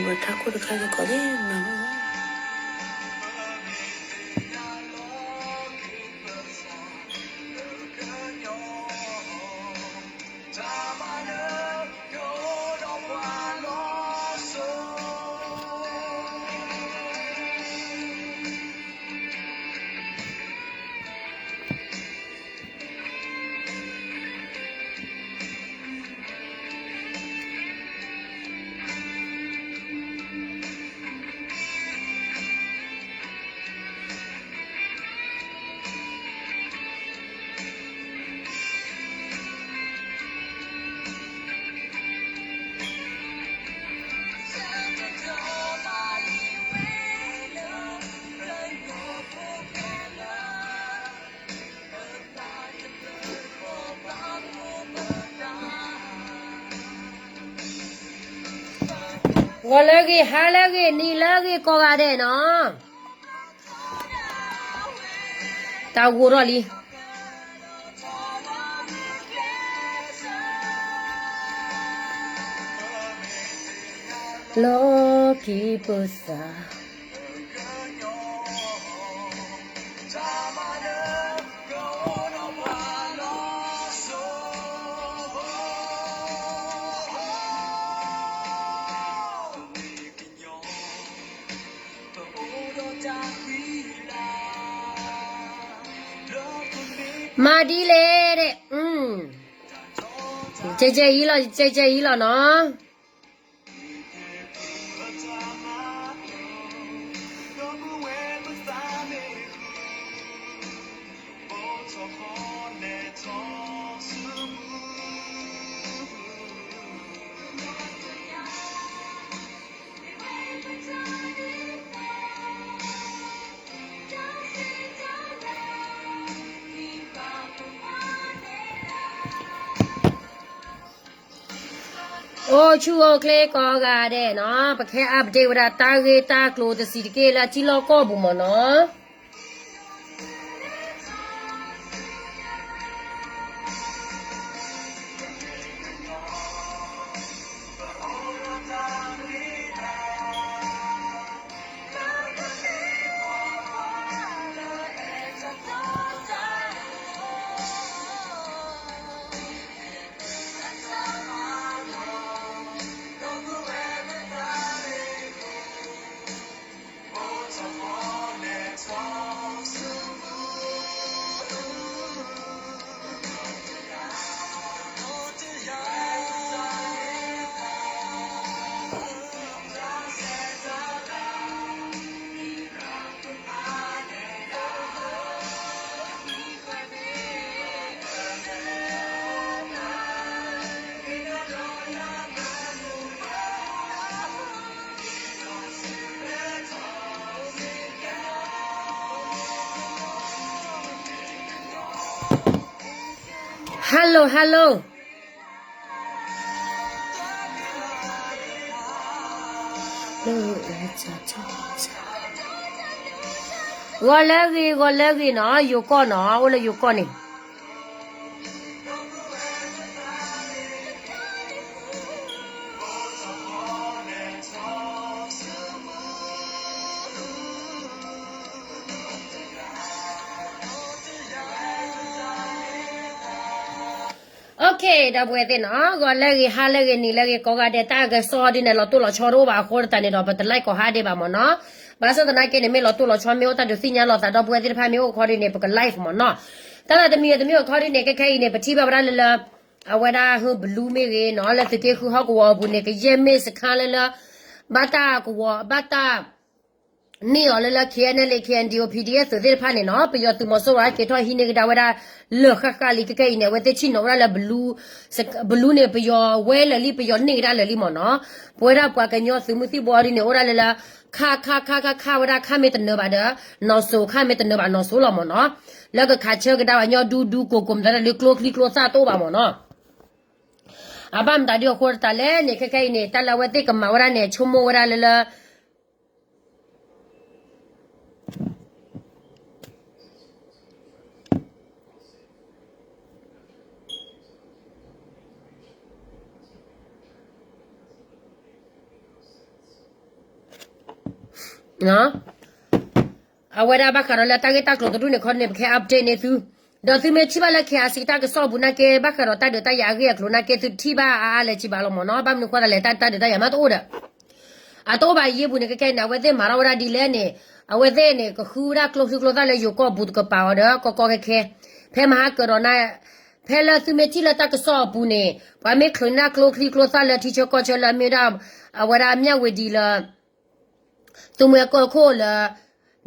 ဝဲထးခိၣ်တခါကကိးသ့ၣ်မနၤ. ဂီၤလၢအဂ့ၤ, ဟါလၢအဂ့ၤ, နံၤလၢအဂ့ၤ ကိးဂၤဒဲးနီၤ. တၢ်ဂိၢ်ထီၣ်လံ. လီၤက့ၤပသး. မၤဒ်လဲၣ်ဒဲး, ကဲကဲအံၤလီၤ, ကဲကဲအံၤလီၤနီၤ. အိၣ်ဆူၣ်အိၣ်ချ့ကိးဂၤဒဲးနီၤ, ပကဟဲ update ဝဲဒၣ်တၢ်ဂ့ၢ်တၢ်ကျိၤတဆံးတက့ၢ်လၢအထံလီၢ်ကီၢ်ပူၤမ့ၢ်နီၤ. Hello, hello. ဂီၤလၢအဂ့ၤ, ဂီၤလၢအဂ့ၤနီၤ, ယိၤကီၢ်နီၤ, အိၣ်လၢယိၤကီၢ်န့ၣ်. Okay, ဒီပုၢ်ဝဲၢ်သ့ၣ်နီၤ, ဂီၤလၢအဂ့ၤ, ဟါလၢအဂ့ၤ, နံၤလၢအဂ့ၤ, ကိးဂၤဒဲး တၢ်အကစီၣ်ဒ်န့ၣ် လီၤတိၢ်လီၤဆီတအိၣ်ဘၣ်အဃိသတးန့ၣ်ဒီး ပတ like ကိးဟါဒံးဘၣ်မ့ၢ်နီၤ. ဘၣ်ဆၣ်သနာ်က့န့ၣ် မ့ၢ်လီၤတိၢ်လီၤဆီ မ့ၢ်အိၣ်တၢ်ဒုးသ့ၣ်ညါလိာ်သး ဒီပုၢ်ဝဲၢ်သ့ၣ်တဖၣ်မ့ၢ်အိၣ်ခီဒ်န့ၣ် ပက like မ့ၢ်နီၤ. တၢ်သးတမံၤတမံၤအခီဒ်န့ၣ် ခဲခဲအံၤန့ၣ် ပထံၣ်ဘၣ်ဝဲဒၣ်လၢလၢ အဝဲဒၣ်ဟု blue မ့ၢ်ဂ့ၤနီၤ, လၢသုးက့ဃုဟီၣ်ကဝီၤအပူၤန့ၣ် ကယဲၢ်မ့ၢ်စခါလၢလၢ ဘၣ်တၢ်ကဝီၤ ဘၣ်တၢ် န့ၢ်အီၤလၢလၢ K N L A K N D O P D F သုးသ့ၣ်တဖၣ်န့ၣ်နီၤ ပယီၤသုးမီၤစိရိၤက့ၤထီၣ်ဟံးန့ၢ်ကဒါဝဲဒၣ် လၢာ်ဃၣ်ဃၣ်လံ ခဲခဲအံၤန့ၣ် အဝဲသ့ၣ်ဆ့ၣ်နီၤဝဲဒၣ်လၢ ဘလူးန့ၣ် ပယီၤဝဲလၢာ်လံ ပယီၤန့ၢ်ကဒါလၢာ်လံမ့ၢ်နီၤ. ပဝဲဒၣ်ပှၤကညီသုးမုၢ်သံၣ်ဘိအီၤဒ်န့ၣ် အိၣ်ဒၣ်လၢလၢ ခါခါခါခါခါဝဲဒၣ် ခါမ့ၢ်တနၢၤဘၣ်ဒီး နီၢ်စိၤ ခါမ့ၢ်တနၢၤဘၣ်နီၢ်စိၤလီၤမ့ၢ်နီၤ. လၢကခးဆၢကဒါပှၤကညီဒူဒူကိၢ်ကိၢ်မတၤဒုးကျိချံကျိသၣ်တအိၣ်ဘၣ်မ့ၢ်နီၤ. အဘၣ်မတၤဒုးအဃိတၢ်လဲၣ်န့ၣ် ခဲခဲအံၤန့ၣ် တၢ်လၢအဝဲသ့ၣ်ကမၤဝဲဒၣ်န့ၣ် ဆိကမိၣ်ဝဲဒၣ်လၢလၢ အဝဲဒၣ်ဘၣ်ဃးဒီးလၢတၢ်ဂ့ၢ်တၢ်ကျိၤတဒူၣ်န့ၣ်ခီန့ၣ် ပကဟဲ update န့ၢ်သု, ဒီးသုမ့ၢ်ထံၣ်ဘၣ်လၢ K I C တၢ်ကစီၣ်အပူၤနာ်က့ ဘၣ်ဃးဒီးတၢ်ဒုးတၢ်ယၤအဂ့ၢ်အကျိၤနာ်က့ သုထံၣ်ဘၣ်အါအါလဲၣ်ကံဘၣ်လီၤမ့ၢ်နီၤ. ဘၣ်မနုၤဃိသတးလဲၣ် တၢ်ဒုးတၢ်ယၤမးတအိၣ်ဒီး အတအိၣ်ဘၣ်အယံၤပူၤန့ၣ် ခဲခဲအံၤန့ၣ် အဝဲသ့ၣ်မၤထီၣ်ဝဲဒၣ်ဒ်လဲၣ်န့ၣ် အဝဲသ့ၣ်န့ၣ် ကဃုဝဲဒၣ်ကျိချံကျိသၣ်လၢယိၤကီၢ်ပူၤတကပၤအီၤဒီး ကီကီခဲခဲ ဖဲမဟါကၢၤဒီးနၤ ဖဲလၢသုမ့ၢ်ထံၣ်လၢတၢ်ကစီၣ်အပူၤန့ၣ် ပှၤမ့ၢ်ချုးန့ၢ်ဒၣ်ကျိချံကျိသၣ်လၢထံဆၢကီၢ်ဆၢလၢအမ့ၢ်ဝဲဒၣ် အဝဲဒၣ်မၠၣ်ဝတံၤလၢ သုးမုၢ်အကီၢ်ခိၣ်လၢ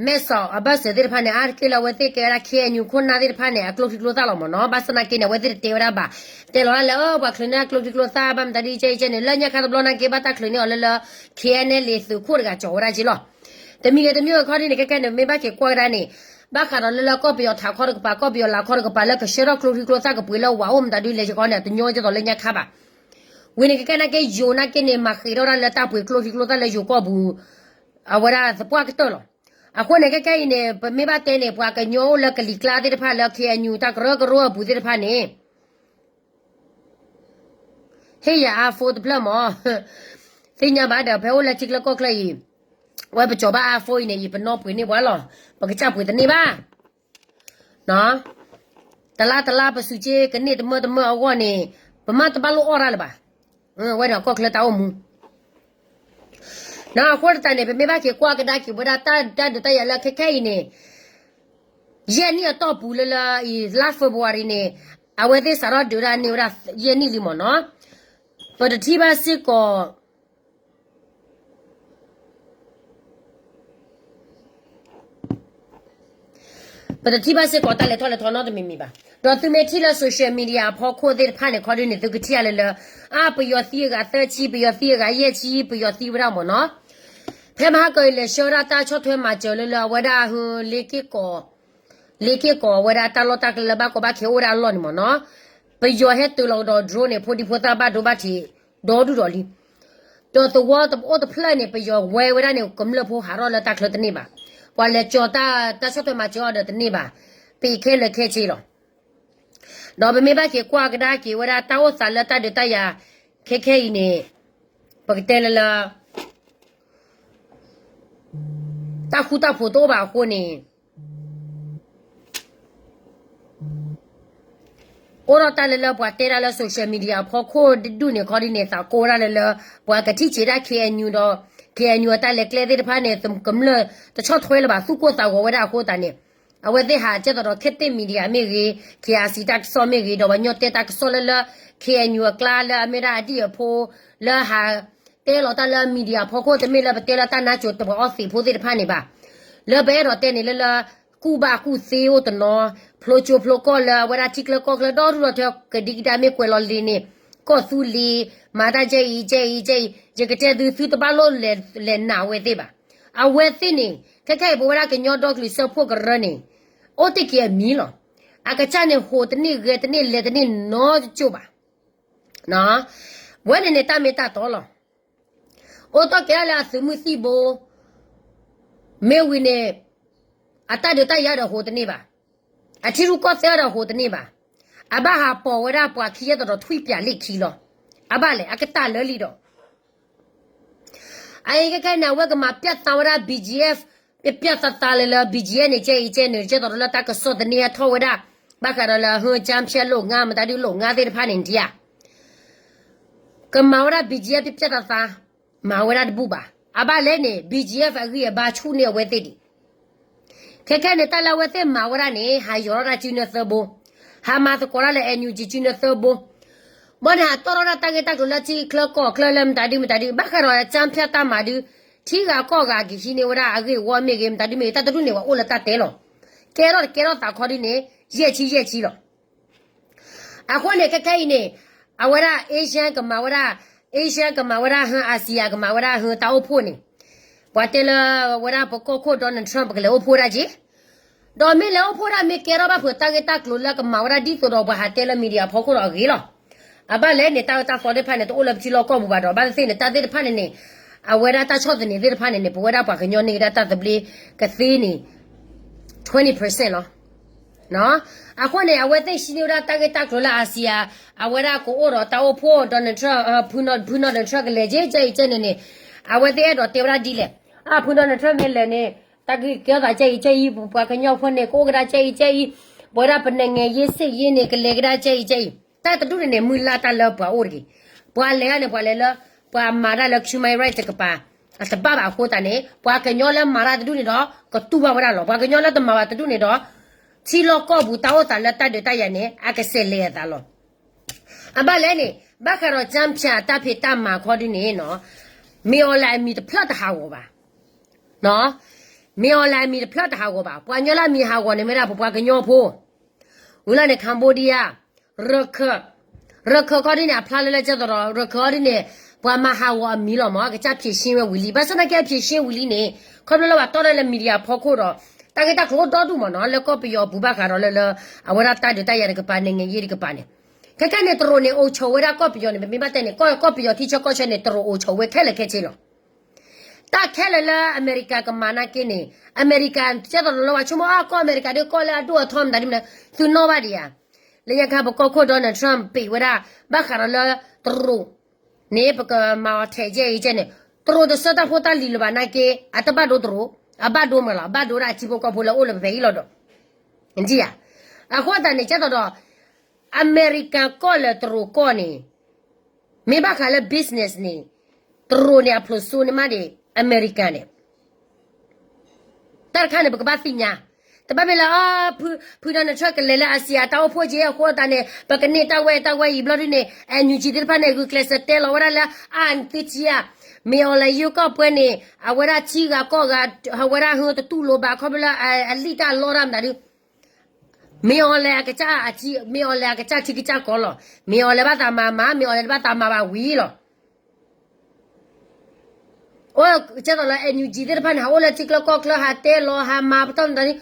မဲၢ်ဆီးအဘၢၣ်စၢၤသ့ၣ်တဖၣ်န့ၣ် အါတက့ၢ်လၢအဝဲသ့ၣ်ကဲဝဲဒၣ် K N U ခိၣ်နၢ်သ့ၣ်တဖၣ်န့ၣ် အကျိချံကျိသၣ်လီၤမ့ၢ်နီၤ. ဘၣ်ဆၣ်နာ်က့န့ၣ် အဝဲသ့ၣ်တတဲဝဲဒၣ်ဘၣ်, တဲလီၤဒၣ်လၢ ပှၤချုးန့ၢ်ကျိချံကျိသၣ် ဘၣ်မတၤဒ်ကဲအံၤကဲန့ၣ် လၢညါခါတဘျီနာ်က့ ဘၣ်တၢ်ချုးန့ၢ်အီၤလၢလၢ K N L A သုးခိၣ်တဂၤကၠီၤဝဲဒၣ်က့လီၤ. တမံၤဂ့ၤတမံၤဂ့ၤခီဒ်န့ၣ် ခဲခဲန့ၣ် မ့ၢ်ဘၣ်က့ၤကွၢ်ကဒါန့ၣ် ဘၣ်ဃးဒီးလၢလၢကီၢ်ပယီၤထးခီတကပၤ ကီၢ်ပယီၤလၤခီတကပၤ လၢကဆှၢထီၣ်ကျိချံကျိသၣ်ကပှ့ၤလၢဝၤအိၣ်မတၤဒ်လဲၣ်ကီန့ၣ် အတညီကဲသိးလၢညါခါဘၣ်. ဝံၤန့ၣ် ခဲခဲနာ်က့ ယိၤနာ်က့န့ၣ် မၤဃ့းထီၣ်ဒၣ်လၢတၢ်ပှ့ၤကျိချံကျိသၣ်လၢယိၤကီၢ်ပူၤ အဝဲဒၣ်သပှၢ်ကတၢၢ်လီၤ. အဃိန့ၣ် ခဲခဲအံၤန့ၣ် ပမ့ၢ်ဘၣ်တဲန့ၣ် ပှၤကညီအိၣ်လၢကလံၤကျါသ့ၣ်တဖၣ်လၢ K N U တၢ်ကရၢကရိအပူၤသ့ၣ်တဖၣ်န့ၣ် ဟ့ၣ်ယၤ iPhone တဖျၢၣ်မး, သ့ၣ်ညါဘၣ်ဒီး ဖဲအိၣ်လၢထံချၢကီၢ်ချၢအံၤ ဝဲပကၠီၤဘၣ် iPhone အံၤန့ၣ် ယပနီၣ်ပှ့ၤန့ၢ်ပှၤလီၤ, ပကစၢ်ပှ့ၤတန့ၢ်ဘၣ်. တလါတလါပစူးက့ကန့ၢ်တမၢတမၢအဂီၢ်န့ၣ် ပမ့ၢ်တဘၣ်လိၣ်အီၣ်တၢ်လၢၤဘၣ်. ဝဲန့ၣ်ကီၢ်ချၢတၢ်အိၣ်မူ နီၤ အဃိတၢ်န့ၣ် ပမ့ၢ်ဘၣ်က့ၤကွၢ်ကဒါက့ၤဝဲဒၣ်တၢ်ဒုးတၢ်ယၤလၢခဲခဲအံၤန့ၣ် ယဲၢ်နံၣ်အတီၢ်ပူၤလၢလၢအံၤ လါ February န့ၣ် အဝဲသ့ၣ်စးထီၣ်ဒုးတၢ်န့ၢ်ဝဲဒၣ်ယဲၢ်နံၣ်လံမ့ၢ်နီၤ. ပတထံၣ်ဘၣ်စ့ၢ်ကီး ပတထံၣ်ဘၣ်စ့ၢ်ကီးတၢ်လဲၤထီၣ်လဲၤထီနီတမံၤမံၤဘၣ်. ဒီးသုမ့ၢ်ထံၣ်လၢ social media အဖီခိၣ်သ့ၣ်တဖၣ်န့ၣ် ခီဒုန့ၣ် သုကထံၣ်အါလၢလၢ အါ ပယီၤသံအဂၤသၢဆံ ပယီၤသံအဂၤယဲၢ်ဆံ ပယီၤသံဝဲဒၣ်မ့ၢ်နီၤ. ဖဲမဟါကၢၤအံၤလဲၤဆှၢဝဲဒၣ်တၢ်ဆီၣ်ထွဲမၤစၢၤလၢလၢအဝဲဒၣ်ဟ လ့က့ၢ်ကီး လ့က့ၢ်ကီးအဝဲဒၣ်တၢ်လီၢ်တၢ်ကျဲလၢဘၣ်ကီဘၣ်ခဲအိၣ်ဝဲဒၣ်အလီၢ်န့ၣ်မ့ၢ်နီၤ. ပယီၤဟဲတုၤလီၤကဒီး drone န့ၣ် ဖိဒံဖိသၣ်ဘၣ်ဒိဘၣ်ထံး ဒီဒူၣ်ဒီးလံ. ဒီးသဝီအိၣ်တဖျၢၣ်န့ၣ် ပယီၤဝဲဝဲဒၣ်န့ၣ် ကမျၢၢ်ဖိဟးထီၣ်လၢတၢ်ချၢတန့ၢ်ဘၣ်. ပှၤလဲၤကၠီၤတၢ် တၢ်ဆီၣ်ထွဲမၤစၢၤအီၤဒီးတန့ၢ်ဘၣ်. ပအံၤခဲလၢာ်ခဲဆ့လီၤ. ဒီးပမ့ၢ်ဘၣ်က့ၤကွၢ်ကဒါက့ၤဝဲဒၣ်တၢ်အိၣ်သးလၢတၢ်ဒုးတၢ်ယၤ ခဲခဲအံၤန့ၣ် ပကတဲလၢလၢ တၢ်ဃူတၢ်ဖိးတအိၣ်ဘၣ်အဃိန့ၣ် အိၣ်ဒီးတၢ်လၢလၢပှၤတဲဒၣ်လၢ social media အဖီခိၣ်ဒူၣ်န့ၣ်ခီဒ်န့ၣ် သးကိးဝဲဒၣ်လၢလၢ ပှၤကထံၣ်ဆံးဒၣ် K N U ဒီး K N U အတၢ်လဲၤကျဲသ့ၣ်တဖၣ်န့ၣ် ကမျၢၢ်တဆီၣ်ထွဲလၢၤဘၣ် သူၣ်ကိၢ်သးဂီၤဝဲဒၣ်အဃိသတးန့ၣ် အဝဲသ့ၣ်ဟးကဲသိးဒီး ခ့သ့ၣ် media မ့ၢ်ဂ့ၤ K I C တၢ်ကစီၣ်မ့ၢ်ဂ့ၤ ဒီးပှၤကညီတဲတၢ်ကစီၣ်လၢလၢ K N U အကျါလၢအမ့ၢ်ဒၣ်အဒံၣ်အဖိ လၢဟးတဲလီၤတၢ်လၢ media အဖီခိၣ် တမ့ၢ်လၢပတဲလၢတၢ်နါစိၤတပှၤအီသံးဖိသ့ၣ်တဖၣ်န့ၣ်ဘၣ်. လၢပအဲၣ်ဒိးတဲန့ၣ်လၢလၢ ကူၣ်ဘၣ်ကူၣ်သ့အိၣ်တနီၤ ဖျိကၠိဖျိကီၢ်လၢအဝဲဒၣ်ထံချၢကီၢ်ချၢဒီဒူၣ်ဒီထၢ ကဒံကဒါမ့ၢ်ကွဲးလီၤလံာ်န့ၣ် ကီၢ်သူလ့ၤ မၤတၢ်ကဲအံၤကဲအံၤကဲအံၤ ယကတဲသု သုတဘၣ်လိၣ်လဲၤနာ်အဝဲသ့ၣ်ဘၣ်. အဝဲသ့ၣ်န့ၣ် ခဲခဲအံၤပဝဲဒၣ်ကညီဒီကလုာ်စၢဖှိၣ်ကရၢန့ၣ် အိၣ်တ့ၢ်က့ၤအမံၤလီၤ. အကစၢ်န့ၣ် ဟိးတန့ၢ်ဂဲၤတန့ၢ်လဲၤတန့ၢ်နီတကၠိၢ်ဘၣ်. ဝဲန့ၣ်န့ၣ် တၢ်မ့ၢ်တၢ်တီလီၤ. အိၣ်တီၢ်က့ၤဒၣ်လၢအသုးမုၢ်သံၣ်ဘိ မ့ၢ်ဝံၤန့ၣ် အတၢ်ဒုးတၢ်ယၤဒီးဟိးတန့ၢ်ဘၣ်. အထံရူၢ်ကီၢ်သဲးဒီးဟိးတန့ၢ်ဘၣ်. အဘၣ်ဟးပိာ်ဝဲဒၣ်ပှၤခံယဲၢ်သီးဒီးထွံၣ်ပၠးလ့ၣ်ခံလီၤ. အဘၣ်လဲၣ် အကတၢၢ်လၢလံဒီး အအံၤခဲခဲန့ၣ် အဝဲကမၤပျဲၢ်သးဝဲဒၣ် B G F ပျဲၢ်ပျဲၢ်သးသးလၢလၢ B G F န့ၣ် ကဲအံၤကဲန့ၣ် ကဲသိးဒီးလၢတၢ်ကစီၣ်သန့အထီၣ်ဝဲဒၣ် ဘၣ်ဃးဒီးလၢ ဟၢကၠၢဖၠဲလိာ်ငါ မတၤဒုးလိာ်ငါသ့ၣ်တဖၣ်န့ၣ် နထံၣ်ဧါ. ကမၤဝဲဒၣ် B G F ပျဲၢ်ပျဲၢ်သးသး မၤဝဲဒၣ်တဘူၣ်ဘၣ်. အဘၣ်လဲၣ်န့ၣ် B G F အဂံၢ်အဘါဆူၣ်န့ၢ်အဝဲသ့ၣ်ဒံး ခဲခဲန့ၣ် တၢ်လၢအဝဲသ့ၣ်မၤဝဲဒၣ်န့ၣ် ဟးယီၤထီၣ်ဒၣ်စုနၢသၢဘိ, ဟးမၤသကိးတၢ်လၢ N U G စုနၢသၢဘိ, ဘၣ်န့ၣ် ဟးတီၢ်ထီၣ်ဒၣ်တၢ်ဂ့ၢ်တၢ်ကျိၤလၢထံချၢကီၢ်ချၢလၢမတၤဒုမတၤဒု ဘၣ်ဃးဒီးကၠၢဖၠဲတၢ်မၤဒု ထံဂၤကီၢ်ဂၤကဟံးန့ၢ်ဝဲဒၣ်အဂ့ၢ်ဝီမ့ၢ်ဂ့ၤ မတၤဒုမ့ၢ်ဂ့ၤ တၢ်တဒူၣ်န့ၣ် ပှၤအိၣ်လၢတၢ်တဲလီၤ. ကဲထီၣ်တကဲထီၣ်သးခီဒုန့ၣ် ယဲၢ်ဆံယဲၢ်ဆံလီၤ. အဃိန့ၣ် ခဲခဲအံၤန့ၣ် အဝဲဒၣ် Asian ကမၤဝဲဒၣ် Asian ကမၤဝဲဒၣ်ဟၢ Asia ကမၤဝဲဒၣ်ဟၢတၢ်အိၣ်ဖှိၣ်န့ၣ် ပှၤတဲလၢဝဲဒၣ်ပကီၢ်ခိၣ် Donald Trump ပကလဲၤအိၣ်ဖှိၣ်ဒၣ်က့ ဒီးမ့ၢ်လဲၤအိၣ်ဖှိၣ်ဒၣ်မ့ၢ်ကဲထီၣ်ဘၣ်ဖုးတၢ်ဂ့ၢ်တၢ်ကျိၤလၢကမၤဝဲဒၣ်ဒ်သိးဒီးပှၤဟးတဲလၢ media ဖီခိၣ်ဒီးအဂ့ၤလီၤ. အဘၣ်လဲၣ်န့ၣ် တၢ်အၢတၢ်သီသ့ၣ်တဖၣ်န့ၣ် တအိၣ်လၢပထံလီၢ်ကီၢ်ပူၤဘၣ်ဒီး ဘၣ်သ့ၣ်သ့ၣ်န့ၣ် တၢ်သ့ၣ်တဖၣ်န့ၣ်န့ၣ် အဝဲဒၣ်တၢ်ဆီၣ်သနံးသ့ၣ်တဖၣ်န့ၣ်န့ၣ် ပဝဲဒၣ်ပှၤကညီန့ၢ်ကဒါတၢ်သဘျ့ကသ့န့ၣ် twenty percent လီၤ. အဃိန့ၣ် အဝဲသ့ၣ်ဟံးန့ၢ်ဝဲဒၣ်တၢ်ဂ့ၢ်တၢ်ကျိၤလၢ Asia အဝဲဒၣ်ကအိၣ်ဒီးတၢ်အိၣ်ဖှိၣ် Donald Trump ဖု Donald Trump ကလဲၤကဲကဲအံၤကဲန့ၣ်န့ၣ် အဝဲသ့ၣ်အဲၣ်ဒိးတဲဝဲဒၣ်ဒ်လဲၣ်. အဖု Donald Trump မ့ၢ်လဲၤန့ၣ် တၢ်ဂ့ၢ်ကဲထီၣ်သးကဲအံၤကဲအံၤ ပှၤကညီဖိန့ၣ် ကအိၣ်ကဒါကဲအံၤကဲအံၤ ပဝဲဒၣ်ပ နိုင်ငံရေးစစ်ရေး န့ၣ် ကလဲၤကဒါကဲအံၤကဲအံၤ တၢ်တဒူၣ်န့ၣ်န့ၣ် မုၢ်လၢ်တၢ်လၢပှၤအိၣ်တဂ့ၤ. ပှၤလဲၤဒၣ်န့ၣ် ပှၤလဲၤလၢ ပှၤမၤတၢ်လၢ human right တကပၤ အတဘၣ်ဘၣ်အဃိသတးန့ၣ် ပှၤကညီလၢမၤတၢ်တဒူၣ်န့ၣ်ဒီး ကတူၢ်ဘၣ်ဝဲဒၣ်လီၤ. ပှၤကညီလၢတမၤဘၣ်တဒူၣ်န့ၣ်ဒီး ထံလီၢ်ကီၢ်ပူၤတၢ်အိၣ်သးလၢတၢ်ဒုးတၢ်ယၤန့ၣ် အကဆဲးလဲၤအသးလီၤ. အဘၣ်လဲၣ်န့ၣ် ဘၣ်ဃးဒီး ကၠၢဖၠး အတၢ်ဖံးတၢ်မၤခီဒုန့ၣ်နီၤ မ့ၢ်အီၤလဲၣ်အမံၤတဖျၢၣ်တဟးဂီၤဘၣ်. မ့ၢ်အီၤလဲၣ်အမံၤတဖျၢၣ်တဟးဂီၤဘၣ်. ပှၤကညီလၢအမံၤဟးဂီၤန့ၣ်မ့ၢ်ဒၣ်ပပှၤကညီဖိ ဝံၤလၢန့ၣ် Cambodia ရခၢၣ် ရခၢၣ်ခီဒုန့ၣ် အဖျါလၢလၢကဲသိးဒီး ရခၢၣ်ခီဒုန့ၣ် ပှၤမၤဟးဂီၤအမံၤလီၤမး အကစၢ်ဖံးရှင်းဝဲဝံၤလံ. ဘၣ်ဆၣ်သနာ်က့ ဖံးရှင်းဝံၤလံန့ၣ် ခီဖျိလၢပှၤတီၢ်ဒၣ်လၢ media ဖီခိၣ်ဒီး တၢ်ဂ့ၢ်တၢ်ကျိၤအိၣ်ဒီဒူၣ်မးနီၤ လၢကီၢ်ပယီၤအပူၤဘၣ်ဃးဒီးလၢလၢ အဝဲဒၣ်တၢ်ဒုးတၢ်ယၤတကပၤ နိုင်ငံရေး တကပၤန့ၣ် ခဲခဲန့ၣ် တရူးန့ၣ် အိၣ်ဆိးဝဲဒၣ်ကီၢ်ပယီၤန့ၣ် ပမ့ၢ်ဘၣ်တဲန့ၣ် ကီၢ်ပယီၤထံဆၢကီၢ်ဆၢန့ၣ် တရူးအိၣ်ဆိးဝဲခဲလၢာ်ခဲဆ့လီၤ. တၢ်ခဲလၢာ်လၢအမဲရကၤကမၤနာ်က့န့ၣ် အမဲရကၤကဲသိးဒီးလၢဝဲဆိကမိၣ်အါ ကီၢ်အမဲရကၤဒ်ကီၢ်လၢအဒိၣ်အထီမတၤဒ်မနုၤ သုနီၣ်ဘၣ်ဒံးဧါ. လၢညါခါပကီၢ်ခိၣ် Donald Trump ပ့ၤဝဲဒၣ် ဘၣ်ဃးဒီးလၢ တရူး န့ၣ် ပကမၤအီၤထဲးကဲအံၤကဲန့ၣ် တရူးတဆှၢတၢ်ဖိတၢ်လံၤလၢၤဘၣ်နာ်က့ အတဘၣ်ဒိတရူး အဘၣ်ဒိမးလီၤ အဘၣ်ဒိဒၣ်အထံဖိကီၢ်ဖိလၢအိၣ်လၢပဖဲအံၤလီၤဒီး အဃိသတးန့ၣ် ကဲသိးဒီး အမဲရကၤကီၢ်လၢတရူးကီၢ်န့ၣ် မ့ၢ်ဘၣ်ဃးလၢ business န့ၣ် တရူးန့ၣ် အဖျိးစိန့ၢ်မးဒံး အမဲရကၤန့ၣ် တၢ်တခါန့ၣ် ပကဘၣ်သ့ၣ်ညါ တဘၣ်မ့ၢ်လၢ ဖု ဖု Donald Trump ကလဲၤလၢ Asia တၢ်အိၣ်ဖှိၣ်က့အဃိသတးန့ၣ် ပကန့ၢ်တၢ်ဝဲတၢ်ဝဲအံၤဘျီဒ်န့ၣ် NUG သ့ၣ်တဖၣ်န့ၣ် ဂုာ်ကျဲးစၢးတဲလီၤဝဲဒၣ်လၢ အသုထံဧါ မ့ၢ်အီၤလဲၣ်ယိကီၢ်ပှဲၤန့ၣ် အဝဲဒၣ်ထံဂၤကီၢ်ဂၤ အဝဲဒၣ်ဟၢတတူၢ်လိာ်ဘၣ်ခီဖျိလၢ အလံၣ်တၢ်လီတၢ်မတၤဒု မ့ၢ်အီၤလဲၣ်အကစၢ်အထံ မ့ၢ်အီၤလဲၣ်အကစၢ်ထံကစၢ်ကီၢ်လီၤ. မ့ၢ်အီၤလဲၣ်ဘၣ်သးမၤမၤ မ့ၢ်အီၤလဲၣ်ဘၣ်သးမၤဘၣ်ဝံၤလီၤ. အိၣ်ကဲသိးလၢ NUG သ့ၣ်တဖၣ်န့ၣ် ဟးအိၣ်လၢထံချၢကီၢ်ချၢ ဟးတဲလီၤ ဟးမၤပတီၢ်မတၤဒု တၢ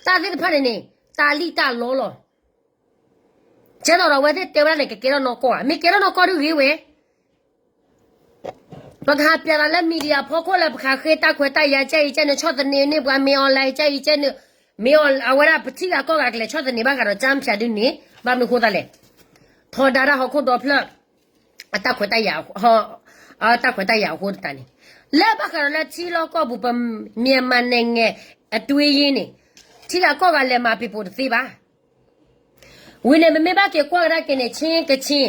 ်သ့ၣ်တဖၣ်န့ၣ်န့ၣ် တၢ်လံၣ်တၢ်လီလီၤ. ကဲသိးဒီးအဝဲသ့ၣ်တဲဝဲဒၣ်န့ၣ် ကကဲထီၣ်နီၢ်ကီၢ်ဧါ မ့ၢ်ကဲထီၣ်နီၢ်ကီၢ်ဒုဂ့ၤဝဲ ပကဟးပျးသးလၢ media ဖီခိၣ်လၢပဃးဃ့တၢ်ခွဲးတၢ်ယာ်ကဲအံၤကဲန့ၣ် ဆီၣ်သနံးန့ၢ်ပှၤ မ့ၢ်အီၤလဲၣ်ကဲအံၤကဲန့ၣ် မ့ၢ်အီၤအဝဲဒၣ်ပထံဂၤကီၢ်ဂၤကလဲၤဆီၣ်သနံးဘၣ်ဃးဒီး ကၠၢဖၠး ဒုန့ၣ် ဘၣ်မနုၤဃိသတးလဲၣ် ထီဒါတၢ်ဟီၣ်ခိၣ်ဒီဖျၢၣ် အတၢ်ခွဲးတၢ်ယာ် တၢ်ခွဲးတၢ်ယာ်အဃိသတးန့ၣ် လၢဘၣ်ဃးဒီးလၢထံလီၢ်ကီၢ်ပူၤ ပ မြန်မာနိုင်ငံ အတွင်းရေး န့ၣ် ထံဂၤကီၢ်ဂၤလဲၤမၤပ့ၤပိာ်တသ့ဘၣ် ဝံၤန့ၣ် ပမ့ၢ်ဘၣ်က့ၤကွၢ်ကဒါက့ၤန့ၣ် ချင်း ကချင်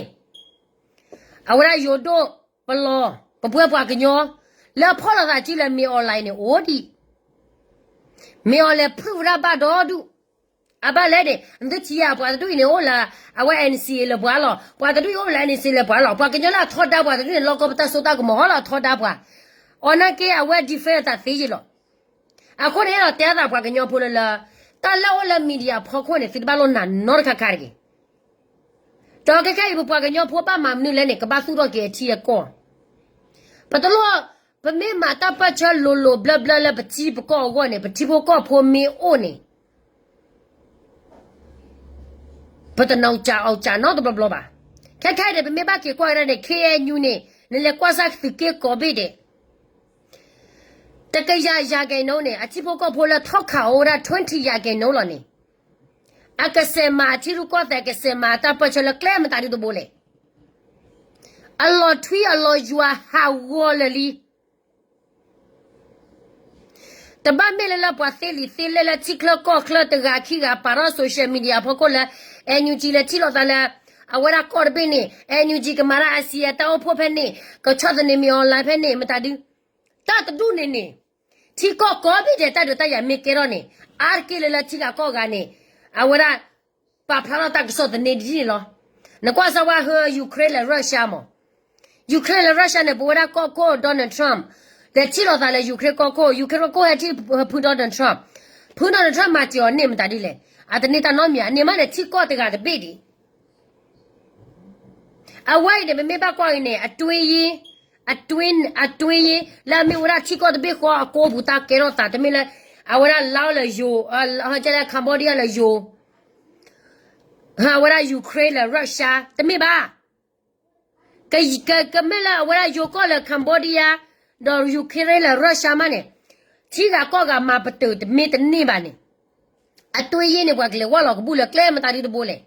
အဝဲဒၣ်ယိၤဒိၣ် ပလီၢ် ပပှဲၤပှၤကညီ လၢအဖီၣ်လိာ်သးစုလၢ မ့ၢ်အီၤလဲၣ်န့ၣ် အိၣ်ဒံး မ့ၢ်အီၤလဲၣ် proof ဝဲဒၣ်ဘၣ်ဒီဒူၣ် အဘၣ်လဲၣ်န့ၣ် သုထံၣ်ဧါ ပှၤတဒူၣ်အံၤန့ၣ် အိၣ်လၢ အဝဲ NCA လၢပှၤလီၤ. ပှၤတဒူၣ်အံၤအိၣ်လၢ NCA လၢပှၤလီၤ. ပှၤကညီလၢအထီဒါပှၤတဒူၣ်န့ၣ် လီၢ်ကီၢ်ပတၢ်စိတၢ်ကမီၤဟီလီၤ အထီဒါပှၤ အီၤနာ်က့ အဝဲ defend အသးသ့ယ့ၢ်လီၤ. အဃိန့ၣ် အဲၣ်ဒိးတဲအသးပှၤကညီဖိလၢလၢ တၢ်လၢအိၣ်လၢ media ဖီခိၣ်န့ၣ် သုတဘၣ်လိၣ်နာ်နီတခါခါတဂ့ၤ. ဒီးခဲခဲအံၤ ပပှၤကညီဖိဘၣ်မၤမနုၤလဲၣ်န့ၣ် ကဘၣ်သူၣ်ထီၣ်က့ၤအထံအကီၢ် ပတလိၣ် ပမ့ၢ်မၤတၢ်ပၢၢ်ဆၢလိၤလိၤဘျၢဘျၢလၢပထံပကီၢ်အဂီၢ်န့ၣ် ပထံဖိကီၢ်ဖိမ့ၢ်အိၣ်န့ၣ် ပတနီၢ်ကၠးအီၣ်ကၠးနီတဘျီဘျီဘၣ်. ခဲခဲအံၤန့ၣ် ပမ့ၢ်ဘၣ်က့ၤကွၢ်ကဒါန့ၣ် KNU န့ၣ် နလဲၤကွၢ်စၢ်သုးက့ကိးဘ့ၣ်ဒဲး တကယၤ ရာခိုင်နှုန်း န့ၣ် အထံဖိကီၢ်ဖိလၢထီၣ်ခးအီၤဝဲဒၣ် twenty ရာခိုင်နှုန်း လီၤန့ၣ် အကစဲးမၤအထံရူၢ်ကီၢ်သဲး ကစဲးမၤအတၢ်ပၢၢ်ဆၢလၢကျဲမတၤဒုတဘိလဲၣ်. အလီၤထွံအလီၤယွၤဟးဂီၤလၢာ်လံ တဘၣ်မ့ၢ်လၢလၢပှၤသ့လံာ်သ့လဲၢ်လၢထံချၢကီၢ်ချၢတဂၤခံဂၤပာ်ထီၣ် social media အဖီခိၣ်လၢ NUG လဲၤထံၣ်လိာ်သးလၢ အဝဲဒၣ်ကီၢ်တဘ့ၣ်န့ၣ် NUG ကမၤတၢ် Asia တၢ်အိၣ်ဖှိၣ်ဖဲန့ၣ် ကဆီၣ်သနံးမ့ၢ်အီၤလဲၣ်ဖဲန့ၣ် မတၤဒု တၢ်တဒူၣ်န့ၣ်န့ၣ် ထံကီၢ်ကိးဘ့ၣ်ဒဲးတၢ်ဒုးတၢ်ယၤမ့ၢ်ကဲထီၣ်န့ၣ် အါတက့ၢ်လၢလၢထံဂၤကီၢ်ဂၤန့ၣ် အဝဲဒၣ် ပာ်ဖျါထီၣ်တၢ်ကဆီၣ်သနံးဒ်န့ၣ်လီၤ. နကွၢ်စၢ်ဝဲဟၢ Ukraine လၢ Russia မး Ukraine လၢ Russia န့ၣ် ပဝဲဒၣ်ကီၢ်ခိၣ် Donald Trump လဲၤထံၣ်လိာ်သးလၢ Ukraine ကီၢ်ခိၣ်, Ukraine ကီၢ်ခိၣ်ဟဲထံၣ်ဖု Donald Trump, ဖု Donald Trump မၤစၢၤအီၤန့ၢ်မတၤဒ်လဲၣ်. အတန့ၢ်တၢ်နီတမံၤ, အန့ၢ်မးန့ၣ် ထံကီၢ်တဂၤတဘ့ၣ်ဒံး. အဝဲအံၤန့ၣ် ပမ့ၢ်ဘၣ်ကွၢ်အံၤန့ၣ် အတွင်းရေး, အတွင်းရေး လၢအမ့ၢ်ဝဲဒၣ်ထံကီၢ်တဘ့ၣ်ဃီအကိးပူၤ တၢ်ကဲထီၣ်သး တမ့ၢ်လၢ အဝဲဒၣ် Laos လၢယိၤ, ဟဲကဲလၢ Cambodia လၢယိၤ, အဝဲဒၣ် Ukraine လၢ Russia တမ့ၢ်ဘၣ်. က, ကမ့ၢ်လၢအဝဲဒၣ်ယိၤကီၢ်လၢ Cambodia ဒီး Ukraine လၢ Russia မးန့ၣ်, ထံဂၤကီၢ်ဂၤမၤပတုာ်တမ့ၢ်တန့ၢ်ဘၣ်န့ၣ်, အတွင်းရေးန့ၣ် ပှၤကလဲၤဝၢ်လီၤကဘူၣ်လၢကျဲမတၤဒ်တဘိလဲၣ်.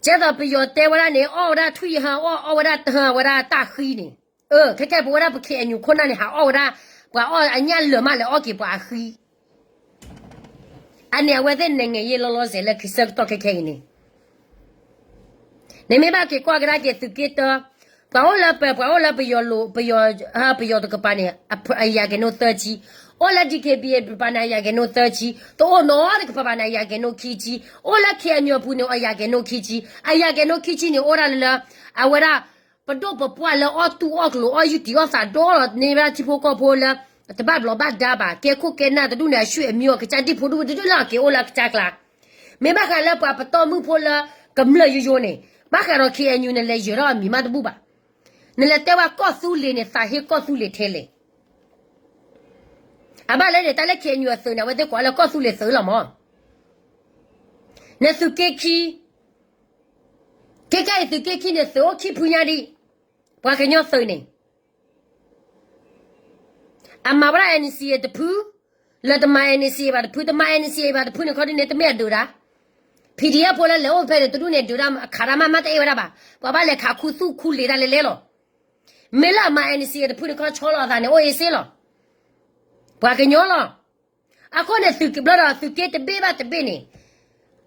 ကဲသိးပယီၤတဲဝဲဒၣ်န့ၣ် အီၣ်ဝဲဒၣ်ထွံၣ်ဟါ, အီၣ်, အီၣ်ဝဲဒၣ်တဟါ, ဝဲဒၣ်တၢ်ဃံန့ၣ်, အၢ ခဲကဲပဝဲဒၣ်ပ K N U ခိၣ်နၢ်န့ၣ် ဟးအီၣ်ဝဲဒၣ်, ပှၤအီၣ်အညၣ်လၢာ်မး လဲၤအီၣ်က့ၤပှၤအဃံ. အန့ၣ်အဝဲသ့ၣ် နိုင်ငံရေး လီၤလီၤဆဲး လၢခံဆၢကတီၢ်ခဲခဲအံၤန့ၣ်, နမ့ၢ်ဘၣ်က့ၤကွၢ်ကဒါက့ၤသုးက့တၢ, ပှၤအိၣ်လၢပ, ပှၤအိၣ်လၢပယီၤလိၤ, ပယီၤ, ပယီၤတကပၤန့ၣ် အရာခိုင်နှုန်းသၢဆံ, အိၣ်လၢ D K B A တကပၤန့ၣ် အရာခိုင်နှုန်းသၢဆံ, တအိၣ်နီတကပၤဘၣ်န့ၣ် အရာခိုင်နှုန်းခံဆံ, အိၣ်လၢ K N U အပူၤန့ၣ် အရာခိုင်နှုန်းခံဆံ, အရာခိုင်နှုန်းခံဆံန့ၣ် အိၣ်ဒၣ်လၢ, အဝဲဒၣ် ပဒိၣ်ပပှၢ်လၢအီၣ်တူၢ်အီၣ်ကျိၤ အီၣ်ယူၢ်တံၢ်အီၣ်သး ဒိၣ်လီၤန့ၢ်ဝဲဒၣ်ထံဖိကီၢ်ဖိလၢ တဘၣ်ဘျီးဘၣ်ဒါဘၣ်, ကဲခိၣ်ကဲနၢ်တဒူၣ်န့ၣ် အဆွေအမျိုး အကစၢ်ဒံၣ်ဖိဒူၣ်တဒူၣ်လၢအက့ၤအိၣ်လၢအကစၢ်ကျါ. မ့ၢ်ဘၣ်ဃးလၢပှၤပတီၢ်မုၣ်ဖိလၢကမျၢၢ်ယိယိန့ၣ်, ဘၣ်ဃးဒီး K N U နလဲၤယၢၤထီၣ်အမံၤမးတဘူၣ်ဘၣ်. နလဲၤတဲဝဲကီၢ်သူလ့ၤန့ၣ် သးဟ့ကီၢ်သူလ့ၤထဲလဲၣ်. အဘၣ်လၢန့ၣ် တၢ်လၢ K N U အသုးန့ၣ် အဝဲသ့ၣ်ကိးလၢကီၢ်သူလ့ၤသုးလီၤမး. နသုးက့ခံ, ခဲကဲအံၤသုးက့ခံန့ၣ် သုးအိၣ်ခံဖုညါဒံး, ပှၤကညီသုးန့ၣ် အမၤဝဲဒၣ် N C A တဖု, လၢတမၤ N C A ဘၣ်တဖု, တမၤ N C A ဘၣ်တဖုန့ၣ် ခီဒ်န့ၣ် တမ့ၢ်အဒုးတၢ်. P D F ဖိလၢလဲၤအိၣ်ဖဲန့ၣ် တဒူၣ်န့ၣ် ဒုးတၢ်ခးတၢ်မး မ့ၢ်တအဲၣ်ဝဲဒၣ်ဘၣ်. ပှၤဘၣ်လဲၤခးခူသူၣ်ခူလံာ်တၢ်လဲၤလဲၤလီၤ. မ့ၢ်လၢအမၤ N C A တဖုန့ၣ် ခီဆီလီၤအသးန့ၣ် အိၣ်အ့စ့လီၤ. ပှၤကညီလီၤ. အဃိန့ၣ် သုးက့ဘျီဒီး သုးက့တဘ့ၣ်ဘၣ်တဘ့ၣ်န့ၣ်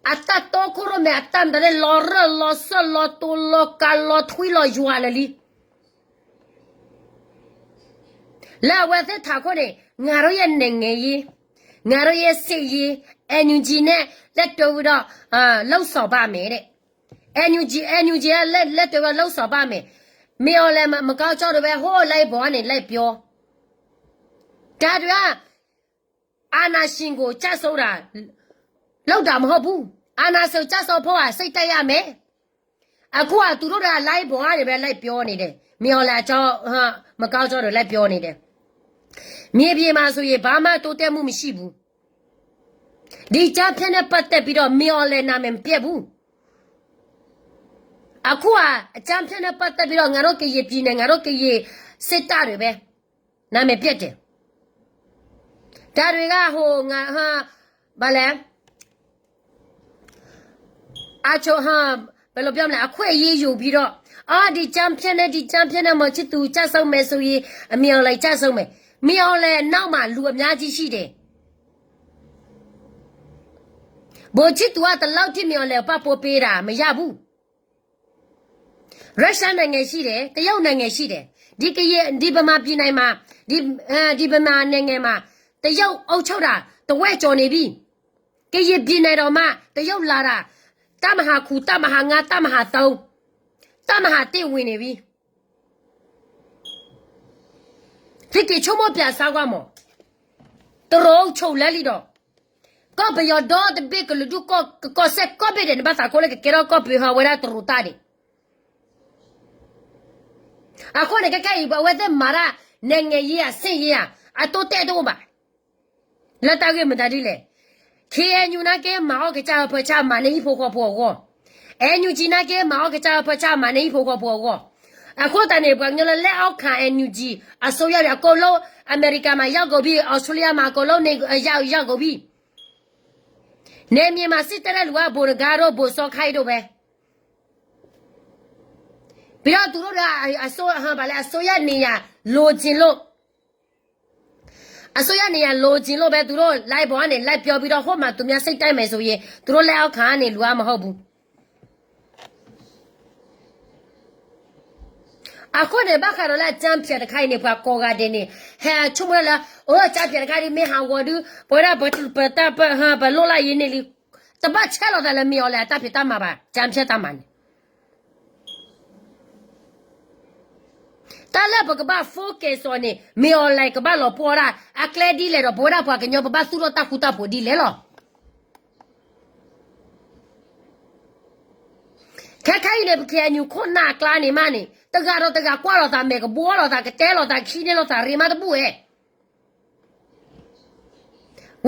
အတၢ်တီခိၣ်ရိၣ်မဲ အတၢ်မတၤလဲၣ် လီၤရၢၢ်လီၤစၢၢ်လီၤတိၤလီၤကၤလီၤထွံလီၤယွၤလၢာ်လံ. လၢအဝဲသ့ၣ်ထးခိၣ်န့ၣ် ငါတို့ရဲ့နိုင်ငံရေး, ငါတို့ရဲ့စစ်ရေး, NUG န့ၣ် လက်တွဲပြီးတော့ လုပ်ဆောင်ပါမယ်တဲ့. NUG, NUG က လက်တွဲပြီးတော့ လုပ်ဆောင်ပါမယ်. မင်းအောင်လှိုင် မကောင်းကြောင်းတွေပဲ ဟိုး လိုက်ပေါ်ကနေ လိုက်ပြော. ဒါတွေက အာဏာရှင်ကို ကျဆုံးတာ လုပ်တာမဟုတ်ဘူး. အာဏာရှင်ကျဆုံးဖို့က စိတ်ဓာတ်ရမယ်. အခုက သူတို့တွေက live ပေါ်ကနေပဲ လိုက်ပြောနေတယ်. မင်းအောင်လှိုင်အကြောင်း မကောင်းကြောင်းတွေ လိုက်ပြောနေတယ်. မြေပြင်မှာဆိုရင် ဘာမှတိုးတက်မှုမရှိဘူး. ဒီအကြမ်းဖက်နဲ့ပတ်သက်ပြီးတော့ မင်းအောင်လှိုင်နာမည်မပျက်ဘူး. အခုက အကြမ်းဖက်နဲ့ပတ်သက်ပြီးတော့ ငါတို့ကရင်ပြည်နယ် ငါတို့ကရင်စစ်တပ်တွေပဲ နာမည်ပျက်တယ်. ဒါတွေက ဟို ငါ ဟာ ဘာလဲ အချို့ ဟာ ဘယ်လိုပြောမလဲ အခွင့်အရေးယူပြီးတော့ အော် ဒီအကြမ်းဖက်နဲ့ ဒီအကြမ်းဖက်နဲ့ မောင်ချစ်သူကျဆုံးမယ်ဆိုရင် အမင်းအောင်လှိုင်ကျဆုံးမယ်. မင်းအောင်လှိုင်နောက်မှာ လူအများကြီးရှိတယ်. ဗိုလ်ချစ်သူက ဒီလောက်ထိ မင်းအောင်လှိုင်ကို ပံ့ပိုးပေးတာ မရဘူး. Russia နိုင်ငံရှိတယ်, တရုတ်နိုင်ငံရှိတယ်. ဒီကရင်, ဒီဗမာပြည်နိုင်မှာ, ဒီ, အဲ, ဒီဗမာနိုင်ငံမှာ တရုတ်အုပ်ချုပ်တာ တဝက်ကျော်နေပြီ. ကရင်ပြည်နယ်တောင်မှ တရုတ်လာတာ တပ်မဟာခု, တပ်မဟာငါး, တပ်မဟာသုံး, တပ်မဟာတစ်ဝင်နေပြီ. သ့က့ၤဆိကမိၣ်ပျးစါကွၢ်မး, တရူးဆိးလဲလံဒီး ကီၢ်ပယီၤဒီတဘ့ၣ် ကလုာ်ဒူၣ်ကီၢ်စဲၣ်ကီၢ်ဘ့ၣ်ဒဲး နဘၣ်သးကိးလၢကကဲထီၣ်ကီၢ်ပယီၤဟးဝဲဒၣ်တရူးတၢ်ဒံး. အဃိန့ၣ် ခဲကဲအံၤ အဝဲသ့ၣ်မၤတၢ် နိုင်ငံရေးရာ စစ်ရေးရာ အတိုးတက်တအိၣ်ဘၣ်. လၢတၢ်ဂ့ၢ်မတၤဒ်လဲၣ်, KNU နာ်က့ မၤအီၣ်ကစၢ်အၢပၢဆၢမၤန့ၢ်ဟံၣ်ဖိဃီဖိအဂီၢ်, NUG နာ်က့ မၤအီၣ်ကစၢ်အၢပၢဆၢမၤန့ၢ်ဟံၣ်ဖိဃီဖိအဂီၢ်. အဃိသတးန့ၣ် ပှၤကညီလၢ လက်အောက်ခံ NUG အစိုးရတွေ အကုန်လုံး အမေရိကမှာ ရောက်ကုန်ပြီ, အီစထြေးလီးယားမှာ အကုန်လုံး နေ, ရောက်, ရောက်ကုန်ပြီ. နယ်မြေမှာ စစ်တပ်နဲ့ လူက ဗိုလ်တဂါတို့ ဗိုလ်စောခိုင်းတို့ပဲ. ပြီးတော့ သူတို့က အစိုး, ဘာလဲ, အစိုးရနေရာ လိုချင်လို့, အစိုးရနေရာ လိုချင်လို့ပဲ သူတို့ live ပေါ်ကနေ လိုက်ပြောပြီးတော့ ဟိုမှာ သူများ စိတ်တိုက်မယ်ဆိုရင် သူတို့ လက်အောက်ခံ ကနေ လူက မဟုတ်ဘူး. အဃိန့ၣ် ဘၣ်ဃးဒီးလၢ အကြမ်းဖျင်းတခါအံၤန့ၣ် ပှၤကိးဂၤဒဲးန့ၣ် ဟဲဆိကမိၣ်လၢ အိၣ် အကြမ်းဖျင်းတခါဒ် မ့ၢ်ဟးဂီၤဒုး ပဝဲဒၣ် ပ, ပ, ပ, ပလိၣ်လၢယံၤန့ၢ်လံ. တဘၣ်ဆဲးလီၤသးလၢ မင်းအောင်လှိုင် အတၢ်ဖံးတၢ်မၤဘၣ်, အကြမ်းဖျင်းတၢ်မၤန့ၣ်. တၢ်လၢပကဘၣ် focus အီၤန့ၣ် မ့ၢ် online ကဘၣ်လီၤပှီၢ်ဒၣ် အကျဲဒ်လဲၣ်ဒီး ပဝဲဒၣ်ပှၤကညီပဘၣ်သူၣ်ထီၣ်တၢ်ဃူတၢ်ဖိးဒ်လဲၣ်လီၤ. ခဲခါအံၤန့ၣ် ပ KNU ခိၣ်နၢ်အကျါန့ၣ်မးန့ၣ် တဂၤဒီးတဂၤကွၢ်လိာ်သး မဲာ်ကဘှီလိာ်သး ကတဲလိာ်သး ခံန့ၢ်လိာ်သး ရ့မးတဘူၣ်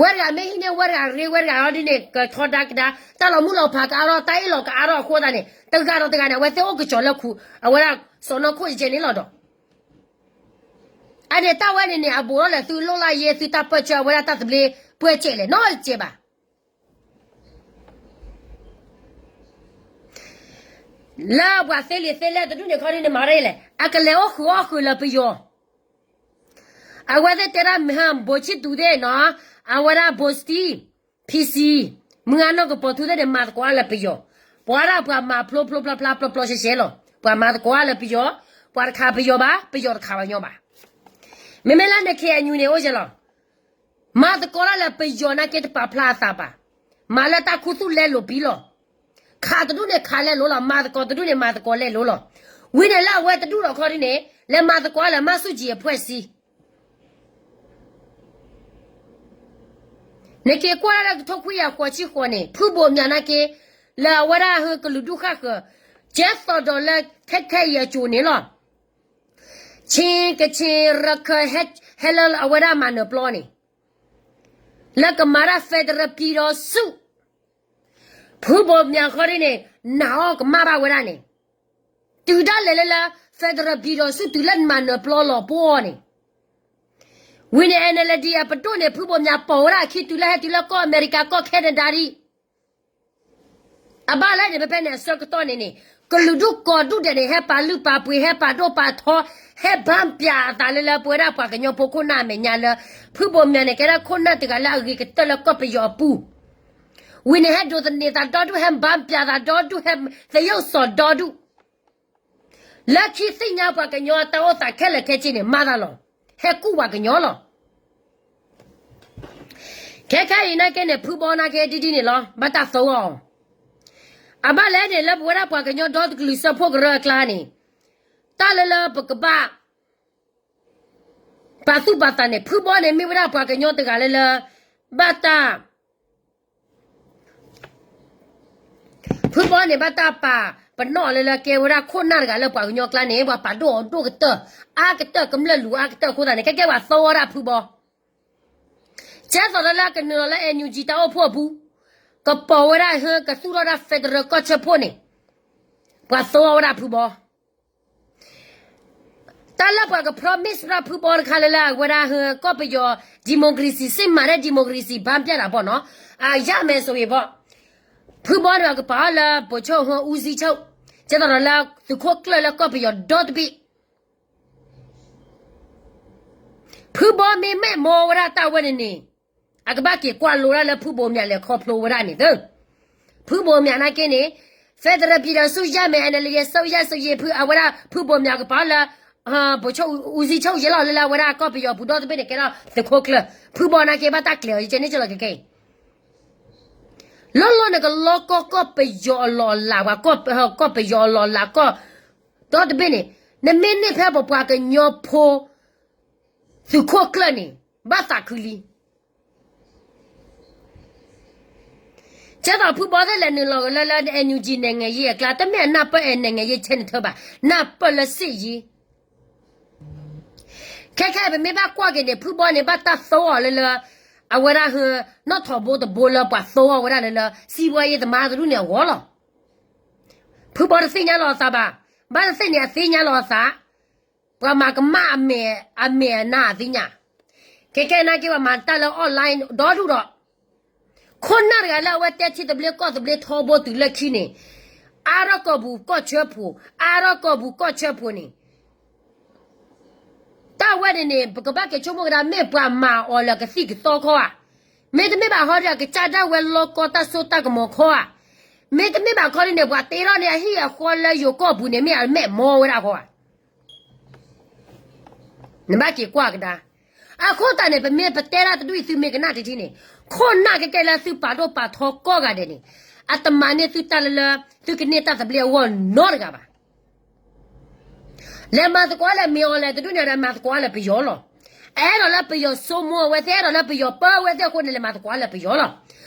ဝဲ ဝဲတဂၤမ့ၢ်ဟံးန့ၢ်ဝဲတဂၤရ့ ဝဲတဂၤအီၤဒ်န့ၣ် ကထီဒါကဒါ တၢ်လီၤမုၢ်လီၤဖးကအါထီၣ် တၢ်အ့ၣ်လိာ်ကအါထီၣ်အဃိသတးန့ၣ် တဂၤဒီးတဂၤန့ၣ် အဝဲသ့ၣ်အိၣ်ကစီၤလၢခူ အဝဲဒၣ်စီၢ်နီၤခိၣ်ယဲန့ၣ်လီၤဒီး အန့ၣ်တၢ်ဝဲန့ၣ်န့ၣ် အဘူးထီၣ်လဲၣ် သုလိၣ်လၢယဲ သုတၢ်ပၢၢ်ဆၢ အဝဲဒၣ်တၢ်သဘျ့ပှဲၤစဲးလဲၣ် နီတစဲးဘၣ်. လၢပှၤသ့လံာ်သ့လဲၢ်တဒူၣ်န့ၣ်ခီဒ်န့ၣ် မၤရ့လဲၣ် အကလဲၤအိၣ်ဃုာ်အီၣ်ဃုာ်လၢပယီၤ အဝဲသ့ၣ်တဲဒၣ်မ့ၢ်ဟါ ဘိးဆံၣ်သူသ့ၣ်နီၤ အဝဲဒၣ်ဘိးစတံ PC မုၢ်ဂၤနီၢ်ကပီၤထူသ့ၣ်န့ၣ် မၤသကိးအါလၢပယီၤ ပှၤဒၣ်ပှၤမၤဖျိဖျိဖျါဖျါ ပျီပျီရှဲရှဲလီၤ ပှၤမၤသကိးအါလၢပယီၤ ပှၤတခးပယီၤဘၣ် ပယီၤတခးပှၤညီဘၣ် မ့မ့ၢ်လၢန KNU န့ၣ် အိၣ်ယဲလီၤ မၤသကိးတၢ်လၢပယီၤနာ်က့တပာ်ဖျါအသးဘၣ် မၤလၢတၢ်ခူသူၣ်လဲလိာ်ပံၤလီၤ ခးတဒူၣ်န့ၣ်ခးလဲလိာ်လီၤ မၤသကိးတဒူၣ်န့ၣ်မၤသကိးလဲလိာ်လီၤ ဝံၤန့ၣ်လၢအဝဲတဒူၣ်ဒီးခီဒ်န့ၣ် လဲၤမၤသကိးလၢမၢ်ဆူၣ်ကၠံၤအဖှဲၣ်စံ နက့ၤကွၢ်လၢကထိခွံကယၤဃိးဆံဃိးန့ၣ် ဖုဘိးမၠးနာ်က့ လၢအဝဲဒၣ်ဟဲကလုာ်ဒူၣ်ဃၣ်ဃၢၤ ကဲသိးဒီးလၢခဲခဲအံၤအစိၤန့ၣ်လီၤ ခ့ကခ့ရခၢ ဟဲလၢအဝဲဒၣ်မၤနၢၤပျီန့ၣ် လၢကမၤတၢ် federal ပံၤဒီးဆူၣ် ဖုဘိးမၠးခီဒ်န့ၣ် နာ်အီၤကမၣ်ဘၣ်ဝဲဒၣ်န့ၣ် တုၤဒၣ်လဲာ်လၢလၢ federal ပံၤဒီးဆူၣ်တုၤလၢမၤနၢၤပျီလီၤပှီၢ်န့ၣ် ဝံၤန့ၣ် NLD အပဒိၣ်န့ၣ် ဖုဘိးမၠးပိာ်ဝဲဒၣ်အခံတုၤလၢဟဲတုၤလၢကီၢ်အမဲရကၤ ကီၢ် Canada ဒံး အဘၣ်လဲၣ်န့ၣ် ဖဲဖဲန့ၣ် အဆၢကတီၢ်န့ၣ်န့ၣ် ကလုာ်ဒူၣ်ကိးဒူၣ်ဒဲးန့ၣ် ဟဲပာ်လုၢ်ပာ်ပှ့ၤ ဟဲပာ်ဒိၣ်ပာ်ထီ ဟဲဘၣ်ပျးအသးလၢလၢပဝဲဒၣ်ပှၤကညီဖိခိၣ်နၢ်အမဲာ်ညါလၢ ဖုဘိးမၠးန့ၣ် ကဲဒၣ်ခိၣ်နၢ်တဂၤလၢအဂ့ၤကတၢၢ်လၢကီၢ်ပယီၤအပူၤ ဝံၤန့ၣ် ဟဲဒိးသန့ၤသးဒီဒူၣ် ဟဲဘၣ်ပျးသးဒီဒူၣ် ဟဲသရုပ်စီၤဒီဒူၣ် လၢခံသ့ၣ်ညါပှၤကညီအတၢ်အိၣ်သးခဲလၢာ်ခဲဆ့န့ၣ် မၤသးလီၤ. ဟဲကူၣ်ပှၤကညီလီၤ. ခဲခဲအံၤနာ်က့န့ၣ် ဖုဘီနာ်က့ဒ်ဒ်န့ၣ်လီၤ. ဘၣ်တၢ်သဝီအီၤ. အဘၣ်လဲၣ်န့ၣ် လၢပဝဲဒၣ်ပှၤကညီဒီတကလုာ်စၢဖှိၣ်ကရၢအကျါန့ၣ် တၢ်လၢလၢပကဘၣ် ပာ်သူၣ်ပာ်သးန့ၣ် ဖုဘီန့ၣ်မ့ၢ်ဝဲဒၣ်ပှၤကညီတဂၤလၢလၢ ဘၣ်တၢ် ဖုဘီန့ၣ် ဘၣ်တၢ်ပာ်ပနီၣ်လၢလၢကဲဝဲဒၣ်ခိၣ်နၢ်တဂၤလၢပှၤကညီကျါန့ၣ် ပှၤပာ်ဒိၣ်အီၤဒိၣ်ကတၢၢ် အါကတၢၢ် ကမျၢၢ်လူၤအါကတၢၢ်အဃိသတးန့ၣ် ကဲကဲပှၤသဝီဒၣ်ဖုဘီ ကဲသိးလၢလၢကနုာ်လီၤလၢ NUG တၢ်အိၣ်ဖှိၣ်အပူၤ ကပိာ်ဝဲဒၣ်ဟၢ ကသူၣ်ထီၣ်ဒၣ် federal ကီၢ်ဆၢဖှိၣ်န့ၣ် ပှၤသဝီဝဲဒၣ်ဖုဘီ တၢ်လၢပှၤက promise ဒၣ်ဖုဘီတခါလၢလၢအဝဲဒၣ်ဟၢ ကီၢ်ပယီၤ democracy စ့မၤဒၣ် democracy ဘၣ်ပျဲၢ်တၢ်ဘီနီၤ အယၢ်မဲာ်ဆိၣ်ဂ့ၤဘီ ဖုဘီန့ၣ်ကပာ်အီၤလၢ ဗိုလ်ချုပ်ဟူ ဦးစီးချုပ် ကဲသိးဒီးလၢသုးခိၣ်ကျၢၢ်လၢကီၢ်ပယီၤဒီတဘ့ၣ် ဖုဘီမ့ၢ်မဲာ်မီၢ်ဝဲဒၣ်တၢ်ဝဲန့ၣ်န့ၣ် အကဘၣ်က့ၤကွၢ်လိဒၣ်လၢဖုဘိမၠးလဲၤခီဖျိဝဲဒၣ်န့ၣ်သၢ ဖုဘိမၠးနာ်က့န့ၣ် federal ပြည်ထောင်စုရမယ် NLD အစိုးရဆိုရင် ဖုအဝဲဒၣ်ဖုဘိမၠးကပာ်လၢ ဗိုလ်ချုပ် ဦးစီးချုပ် ယဲလီၤလၢလၢအဝဲဒၣ်ကီၢ်ပယီၤပူၤဒီတဘ့ၣ်န့ၣ် ကဲထီၣ်သုးခိၣ်ကျၢၢ် ဖုဘီနာ်က့ဘၣ်တၢ်ကျဲၤအီၤ ယကဲန့ၣ်ကလီၤကဲကဲအံၤ လီၤလီၤန့ၣ် ကလီကီၢ်ကီၢ်ပယီၤအလီၢ်အလၤ ပှၤကီၢ်ပယီၤအလီၢ်အလၤကီၢ် ဒီတဘ့ၣ်န့ၣ် နမ့ၢ်န့ၢ်ဖဲပပှၤကညီဖိ သုးခိၣ်ကျၢၢ်န့ၣ် ဘၣ်သးခုလံ ကဲသိးဖုဘီသ့ၣ်လဲၤနုာ်လီၤကလၢလၢ NUG နိုင်ငံရေးအကျါ တမ့ၢ်အနၢ်ပၢၢ်အဲ နိုင်ငံရေး ထဲနထၢဘၣ် နၢ်ပၢၢ်လၢ စစ်ရေး ခဲခဲအံၤပမ့ၢ်ဘၣ်ကွၢ်က့ၤန့ၣ် ဖုဘီန့ၣ် ဘၣ်တၢ်သဝီအီၤလၢလၢ အဝဲဒၣ်ဟၢ နီၣ်ထိးဘိတဘိလၢပှၤသဝီအီၤဝဲဒၣ်လၢလၢ စံးဘှဲအံၤသမါတဒူၣ်န့ၣ်အဂီၢ်လီၤ. ဖုဘီတသ့ၣ်ညါလီၤအသးဘၣ်. ဘၣ်တသ့ၣ်န့ၣ် အသ့ၣ်ညါလီၤအသး ပှၤမၤကမၣ်အမဲာ်အမဲာ်အနါအသ့ၣ်ညါ ခဲကဲနာ်က့ ပှၤမၤတၢ်လၢ online ဒီဒူၣ်ဒီး ခိၣ်နၢ်တဂၤလၢအဝဲတဲထံသဘျ့ကီၢ်သဘျ့ထီဘိတုၤလၢခံန့ၣ် အါထီၣ်ကီၢ်ပူၤကီၢ်ဆၢဖိး အါထီၣ်ကီၢ်ပူၤကီၢ်ဆၢဖိးန့ၣ် တၢ်ဝဲန့ၣ်န့ၣ် ပကဘၣ်က့ၤဆိကမိၣ်ကဒါ မ့ၢ်ပှၤမၤအီၤလၢကသံၣ်ကသီခီဧါ. မ့တမ့ၢ်ဘၣ်ဟီဒီး ကစၢ်ဒၣ်ဝဲလီကီတၢ်စိတၢ်ကမီၤခီဧါ. မ့တမ့ၢ်ဘၣ်ခီဒ်န့ၣ် ပှၤတ့ထီၣ်န့ၢ်အဟံၣ်အဃီလၢယိၤကီၢ်ပူၤန့ၣ် မ့ၢ်အမဲာ်မီဝဲဒၣ်ခီဧါ. နဘၣ်က့ၤကွၢ်ကဒါ. အဃိသတးန့ၣ် ပမ့ၢ်ပတဲဒၣ်တဒူၣ်အံၤ သုမ့ၢ်ကနၣ်တထံၣ်န့ၣ် ခိၣ်နၢ်ကဲကဲလၢသုပာ်ဒိၣ်ပာ်ထီကိးဂၤဒဲးန့ၣ် အတမၤန့ၢ်သုတၢ်လၢလၢ သုကန့ၢ်တၢ်သဘျ့အဂီၢ်နီတဂၤဘၣ်. လဲၤမၤသကိးလၢမ့ၢ်အီၤလဲၣ် တဒူၣ်န့ၣ်ဒီးမၤသကိးလၢပယီၤလီၤ. အဲၣ်ဒိးလၢပယီၤစိမိၢ်အဝဲသ့ၣ် အဲၣ်ဒိးလၢပယီၤပၢအဝဲသ့ၣ်အဃိန့ၣ် လဲၤမၤသကိးလၢပယီၤလီၤ.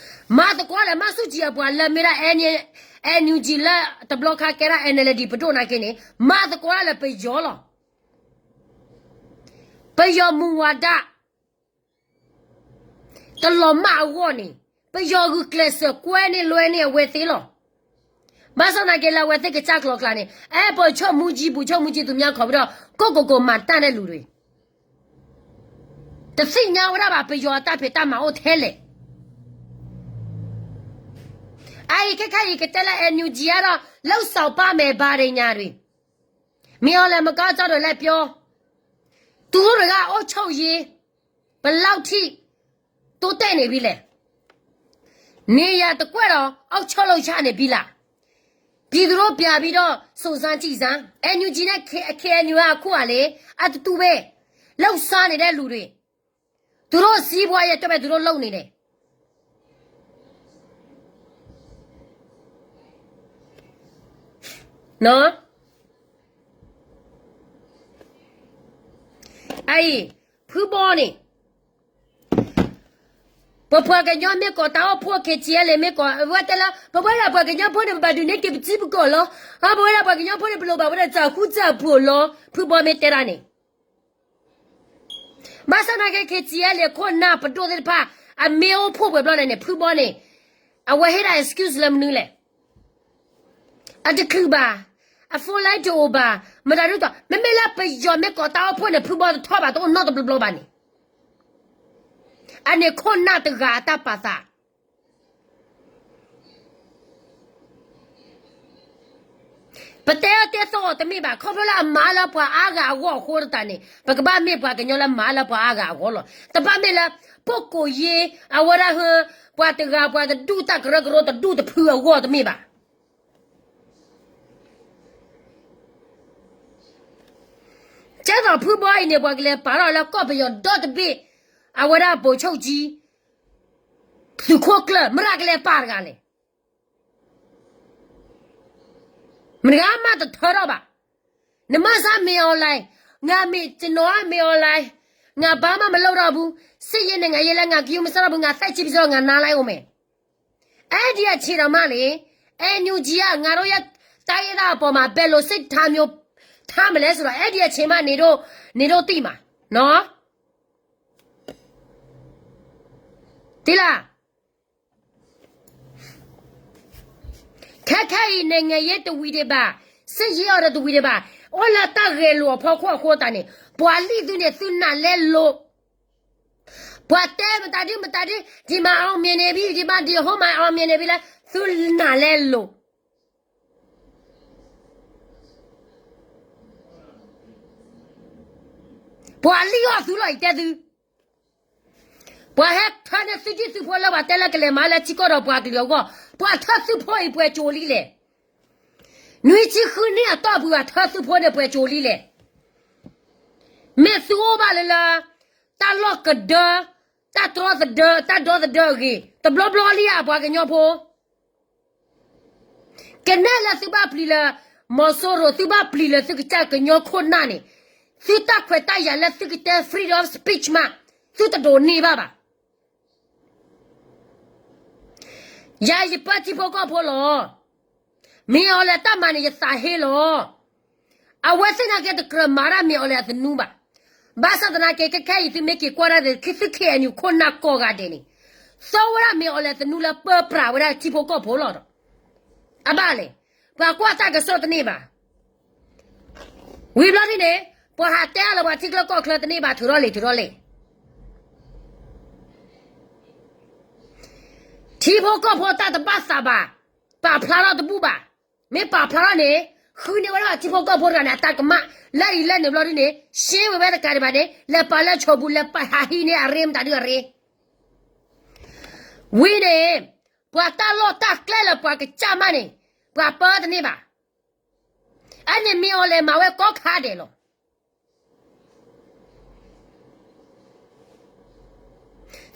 မၤသကိးလၢမၤဆူၣ်ထံအပှၤလၢမ့ၢ်ဒၣ် NUG လၢတဘျီခါကဲဒၣ် NLD ပဒိၣ်နာ်က့န့ၣ် မၤသကိးလၢပယီၤလီၤ. ပယီၤမူဝါဒ တလီၤမၢ်အဂီၢ်န့ၣ် ပယီၤဂုာ်ကျဲးစၢးကွဲန့ၢ်လွဲန့ၢ်အဝဲသ့ၣ်လီၤ. ဘၣ်ဆၣ်သနာ်က့လၢအဝဲသ့ၣ်ကစၢ်ကျိၤကျါန့ၣ် အဲၣ်ပၢဆၢၣ်မူကၠံ ပူၤဆၢၣ်မူကၠံ သူများခီပဒီး ကိၢ်ကိၢ်ကိၢ်မၤတၢ်န့ၣ်လူၤတဂ့ၤ. တသ့ၣ်ညါဝဲဒၣ်ဘၣ် ပယီၤအတၢ်ဖံးတၢ်မၤအိၣ်ထဲလဲၣ်. အအံၤခဲခါအံၤကတဲလၢ NUG အါဒီး လုပ်ဆောင်ပါမယ် ဘာတွေညာတွေ မ့ၢ်အီၤလဲၣ် မကောင်းကြောင်းတွေလည်းပြော သူတို့က အုပ်ချုပ်ရေး ဘယ်လောက်ထိ တိုးတက်နေပြီလဲ နေရာတကွက်တော့ အုပ်ချုပ်လို့ရနေပြီလား ပြည်သူတို့ပြန်ပြီးတော့ စုံစမ်းကြည့်စမ်း NUG နဲ့ K- KNU က အခုကလေ အတတူပဲ လှုပ်ရှားနေတဲ့လူတွေ သူတို့စီးပွားရေးအတွက်ပဲ သူတို့လုပ်နေတယ် နော် အံၤ ဖုဘီန့ၣ် ပပှၤကညီမ့ၢ်ကိးတၢ်အိၣ်ဖှိၣ် KTLA မ့ၢ်ကိး အဝဲတဲလၢ ပဝဲဒၣ်ပှၤကညီဖိန့ၣ် ပဘၣ်ဒုးန့ၢ်က့ၤပထံပကီၢ်လီၤ. အပဝဲဒၣ်ပှၤကညီဖိန့ၣ် ပလိၣ်ဘၣ်ဝဲဒၣ်တၢ်ဃူတၢ်ဖိးလီၤ. ဖုဘီမ့ၢ်တဲဒၣ်န့ၣ် ဘၣ်ဆၣ်သနာ်က့ KTLA ခိၣ်နၢ်ပဒိၣ်သ့ၣ်တဖၣ် အမ့ၢ်အိၣ်ဖှိၣ်ပှဲၤဘျီန့ၣ်န့ၣ် ဖုဘီန့ၣ် အဝဲဟ့ၣ်ဒၣ် excuse လၢမနုၤလဲၣ်. အတချုးဘၣ်, အ phone line တအိၣ်ဘၣ်, မတၤဒုးတီၤ မ့မ့ၢ်လၢပယီၤမ့ၢ်ကိးတၢ်အိၣ်ဖှိၣ်န့ၣ် ဖုဘီတထီၣ်ဘၣ် တအိၣ်နီတဘျီဘျီဘၣ်န့ၣ်, အန့ၣ်ခိၣ်နၢ်တဂၤအတၢ်ပာ်သး ပတဲအီၤတဲသီအီၤတမ့ၢ်ဘၣ်, ခီဖျိလၢအမၤလၢပှၤအါဂၤအဂီၢ်အဃိတၢ်န့ၣ် ပကဘၣ်မ့ၢ်ပှၤကညီလၢမၤလၢပှၤအါဂၤအဂီၢ်လီၤ. တဘၣ်မ့ၢ်လၢ ပုဂ္ဂိုလ်ရေး အဝဲဒၣ်ဟၢ ပှၤတဂၤပှၤတဒူၣ်တၢ်ကရၢကရိတဒူၣ်တဖုအဂီၢ်တမ့ၢ်ဘၣ်. ကဲသိးဖုဘီအံၤန့ၣ် ပှၤကလဲၤပာ်ထီၣ်လၢကီၢ်ပယီၤဒီတဘ့ၣ် အဝဲဒၣ်ပိာ်ဆိၣ်ကၠံ သုးခိၣ်ကျၢၢ် မတၤကလဲၤပာ်တဂၤလဲၣ်. မတၤဂၤမးတထၢထီၣ်ဘၣ်. နမၤစၢ်မ့ၢ်အီၤလဲၣ်, ငါမ့ၢ် ကျွန်တော်က မ့ၢ်အီၤလဲၣ်, ငါဘာမှမလုပ်တော့ဘူး, စစ်ရေးနိုင်ငံရေးလည်း ငါဂရုမစိုက်တော့ဘူး, ငါသက်ကြီးပြီဆိုတော့ ငါနားလိုက်ဦးမယ်. အဲဒီအချိန်တော့မှလေ NUG က ငါတို့ရဲ့တိုင်းရင်းသားအပေါ်မှာ ဘယ်လိုစိတ်ထားမျိုး ထားမလဲဆိုတော့ အဲဒီအချိန်မှ နေတို့ နေတို့သိမှာနော်. သိလား. ခဲခဲအံၤ နိုင်ငံရေးတဝံၤဒံးဘၣ်, စစ်ရေးအီၤဒီးတဝံၤဒံးဘၣ်, အိၣ်လၢတၢ်ဂဲၤလိာ်အဖီခိၣ်အဃိသတးန့ၣ် ပှၤလံၣ်သုန့ၣ် သုနာ်လဲလိာ်, ပှၤတဲမတၤဒုမတၤဒု, ဒီမှာအောင်မြင်နေပြီ, ဒီမှာ ဒီဟိုမှာ အောင်မြင်နေပြီ လၢ သုနာ်လဲလိာ်. ပှၤလံၣ်အီၣ်သုလီၤ ယတဲသု. ပှၤဟဲထၢန့ၢ်သုဒံၣ်သုဖိလၢပှၤတဲလၢကလဲၤမၤလၢထံကီၢ်ဒီးပှၤကလုာ်အဂီၢ်, ပှၤထၢသုဖိအံၤပှဲၤကၠိၤလံလဲၣ်. နွံဆံဃုနံၣ်အတီၢ်ပူၤ ပှၤထၢသုဖိန့ၣ်ပှဲၤကၠိၤလံလဲၣ်. မ့ၢ်သုအိၣ်ဘၣ်လၢလၢ တၢ်လီၢ်ကဒၢ, တၢ်တြီသဒၢ, တၢ်ဒီသဒၢအဂ့ၢ် တဘျီဘျီလံဧါ ပှၤကညီဖိ ကနဲၣ်လၢသုဘၣ်ပျံၤလၢ မီၤစိရိၤ သုဘၣ်ပျံၤလၢသုကစၢ်ကညီခိၣ်နၢ်န့ၣ်, သုတၢ်ခွဲးတၢ်ယာ်လၢသုကတဲ freedom of speech မး, သုတဒိးန့ၢ်ဘၣ်ဘၣ်. ယၤယပၢထံဖိကီၢ်ဖိလီၤ. မ့ၢ်အီၤလဲၤတၢ်မၤန့ၣ် ယသးဟ့လီၤ. အဝဲသ့ၣ်နာ်က့တကြၢးမၤဒၣ်မ့ၢ်အီၤလဲၤအသနူဘၣ်. ဘၣ်ဆၣ်သနာ်က့ ခဲခဲအံၤသုမ့ၢ်က့ၤကွၢ်ဒၣ်သု KNU ခိၣ်နၢ်ကိးဂၤဒဲးန့ၣ်, သီဝဲဒၣ်မ့ၢ်အီၤလဲၤသနူလၢပၢပြးဝဲဒၣ်ထံဖိကီၢ်ဖိလီၤဒီး အဘၣ်လဲၣ်, ပှၤကွၢ်တၢ်ကစီၣ်တန့ၢ်ဘၣ်. ဝံၤဘျီဒ်န့ၣ်, ပှၤဟးတဲအါလၢပှၤထံချၢကီၢ်ချၢတန့ၢ်ဘၣ် ထုးထီၣ်လံ ထုးထီၣ်လံ. ထံဖိကီၢ်ဖိတၢ်တဘၣ်သးဘၣ်, ပာ်ဖျါထီၣ်တဘူၣ်ဘၣ်. မ့ၢ်ပာ်ဖျါထီၣ်န့ၣ်, ဃုန့ၢ်ဝဲဒၣ်ထံဖိကီၢ်ဖိတဂၤန့ၣ် အတၢ်ကမၣ်, လၢအံၤလၢန့ၣ်ဘျီဒ်န့ၣ်, ရှင်းဝဲဝဲတကးဒံးဘၣ်န့ၣ် လဲၤပာ်လၢဆိပူၤ လဲၤပာ်ဟးဟံးန့ၢ်အရ့မတၤဒုအရ့ ဝံၤန့ၣ်, ပှၤတၢ်လီၢ်တၢ်ကျဲလၢပှၤကစၢ်မးန့ၣ်, ပှၤပၢတန့ၢ်ဘၣ်. အန့ၣ်မ့ၢ်အီၤလဲၤမၤဝဲကိးခါဒဲးလီၤ.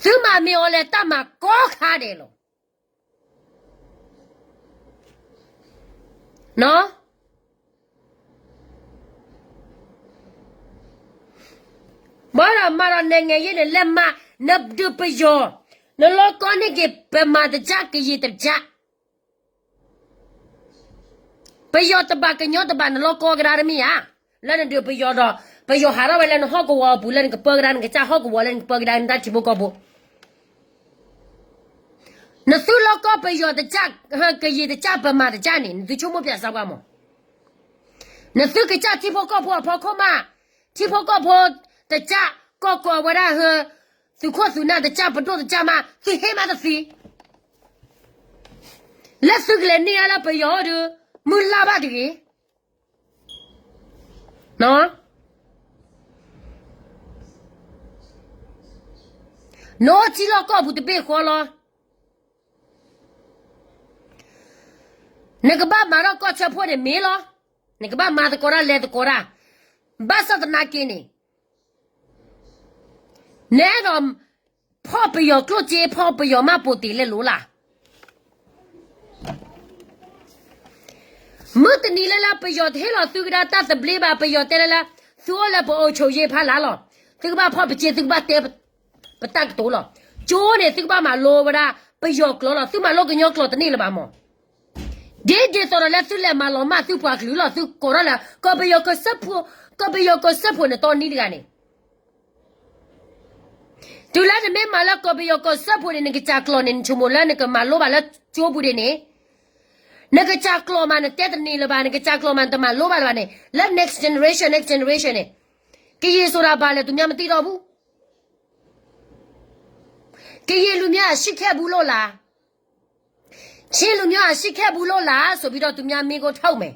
သုမၤမ့ၢ်အီၤလဲၤတၢ်မၤကိးခါဒဲးလီၤ. နီၢ် ဘၣ်ဒီးမၤဒီးနဲၣ်ငဲၤယဲန့ၣ် လဲၤမၤ နဒုးပယီၤ, နလီကီန့ၢ်က့ၤ ပမၤတကၢ် ကယံာ်တကၢ် ပယီၤတဘၣ် ကညီတဘၣ် နလီကီကဒါတမ့ၢ်ဧါ. လၢနဒုးပယီၤဒီး ပယီၤဟးထီၣ်ဝဲလၢနဟီၣ်ကဝီၤအပူၤ လၢနကပၢကဒါ နကစၢ်ဟီၣ်ကဝီၤ လၢနကပၢကဒါ နတၢ်ထံဖိကီၢ်ဖိ နသုလီကီပယီၤတကၢ် ကယံာ်တကၢ် ပမၤတကၢ်န့ၣ် နသုဆိကမိၣ်ပျဲစၢ်ပှၤမး. နသုကစၢ်ထံဖိကီၢ်ဖိအဖီခိၣ်မး, ထံဖိကီၢ်ဖိတကၢ် ကီၢ်ကီၢ်ဝဲဒၣ်ဟၢ သုးခိၣ်သုးနၢ်တကၢ် ပဒိၣ်တကၢ်မး သုဟ့ၣ်မးတသ့ လၢသုကလဲၤန့ၢ်ဒၣ်လၢပယီၤဒီး မုၢ်လၢ်ဘၣ်တဂ့ၤ. နအိၣ်ထံလီၢ်ကီၢ်ပူၤတဘ့ၣ်ဃီလီၤ. နကဘၣ်မၤထီၣ်ကီၢ်ဆၢဖှိၣ်န့ၣ်မ့ၢ်လီၤ. နကဘၣ်မၤသကိးတၢ်လဲၤသကိးတၢ်, ဘၣ်ဆၣ်သနာ်က့န့ၣ် နအဲၣ်ဒိးဖီၣ်ပယီၤကျိၣ်စ့ ဖီၣ်ပယီၤမၢ်ပိာ်တ့ၢ်လဲၣ်လိၤလၢ်. မုၢ်တနံၤလၢလၢပယီၤတဟ့ၣ်လီၤသုကဒါတၢ်သဘျ့ဘၣ် ပယီၤတဲလၢလၢ သုအိၣ်လၢပအိၣ်ဆိးယ့ၢ်ဖးလၢ်လီၤ. သုကဘၣ်ဖီၣ်ပစ့ သုကဘၣ်တဲ ပတၢ်ကတိၤလီၤ. ကၠိန့ၣ် သုကဘၣ်မၤလိဝဲဒၣ် ပယီၤကျိာ်လီၤ. သုမၤလိကညီကျိာ်တန့ၢ်လၢၤဘၣ်မး. ဒ်ဒ်သိးဒီးလၢသုလဲၤမၤလီၤမၢ်သုပှၤကလုာ်လီၤ. သုကိးထီၣ်လၢ ကီၢ်ပယီၤကီၢ်စၢဖှိၣ်, ကီၢ်ပယီၤကီၢ်စၢဖှိၣ်န့ၣ် တီနံၤတဂၤန့ၣ် တုၤလၢနမ့ၢ်မၤလၢကီၢ်ပယီၤကီၢ်စၢဖှိၣ်န့ၣ် နကစၢ်ကျိာ်န့ၣ် နဆိကမိၣ်လၢနကမၤလိဘၣ်လၢကၠိပူၤဒ်န့ၣ်, နကစၢ်ကျိာ်မး နတဲတန့ၢ်လၢၤဘၣ်, နကစၢ်ကျိာ်မး နတမၤလိဘၣ်လၢၤဘၣ်န့ၣ်, လၢ next generation, next generation န့ၣ်, ကယံာ်စိၤဒၣ်ဘၣ်လဲၣ် သုမ့ၢ်မတံၢ်ထီၣ်ဘူး. ကယံာ်လူမျိုးအရှိခဲ့ဘူးလို့လား, ချင်းလူမျိုးအရှိခဲ့ဘူးလို့လားဆိုပြီးတော့ သူများမေးခွန်းထုတ်မယ်.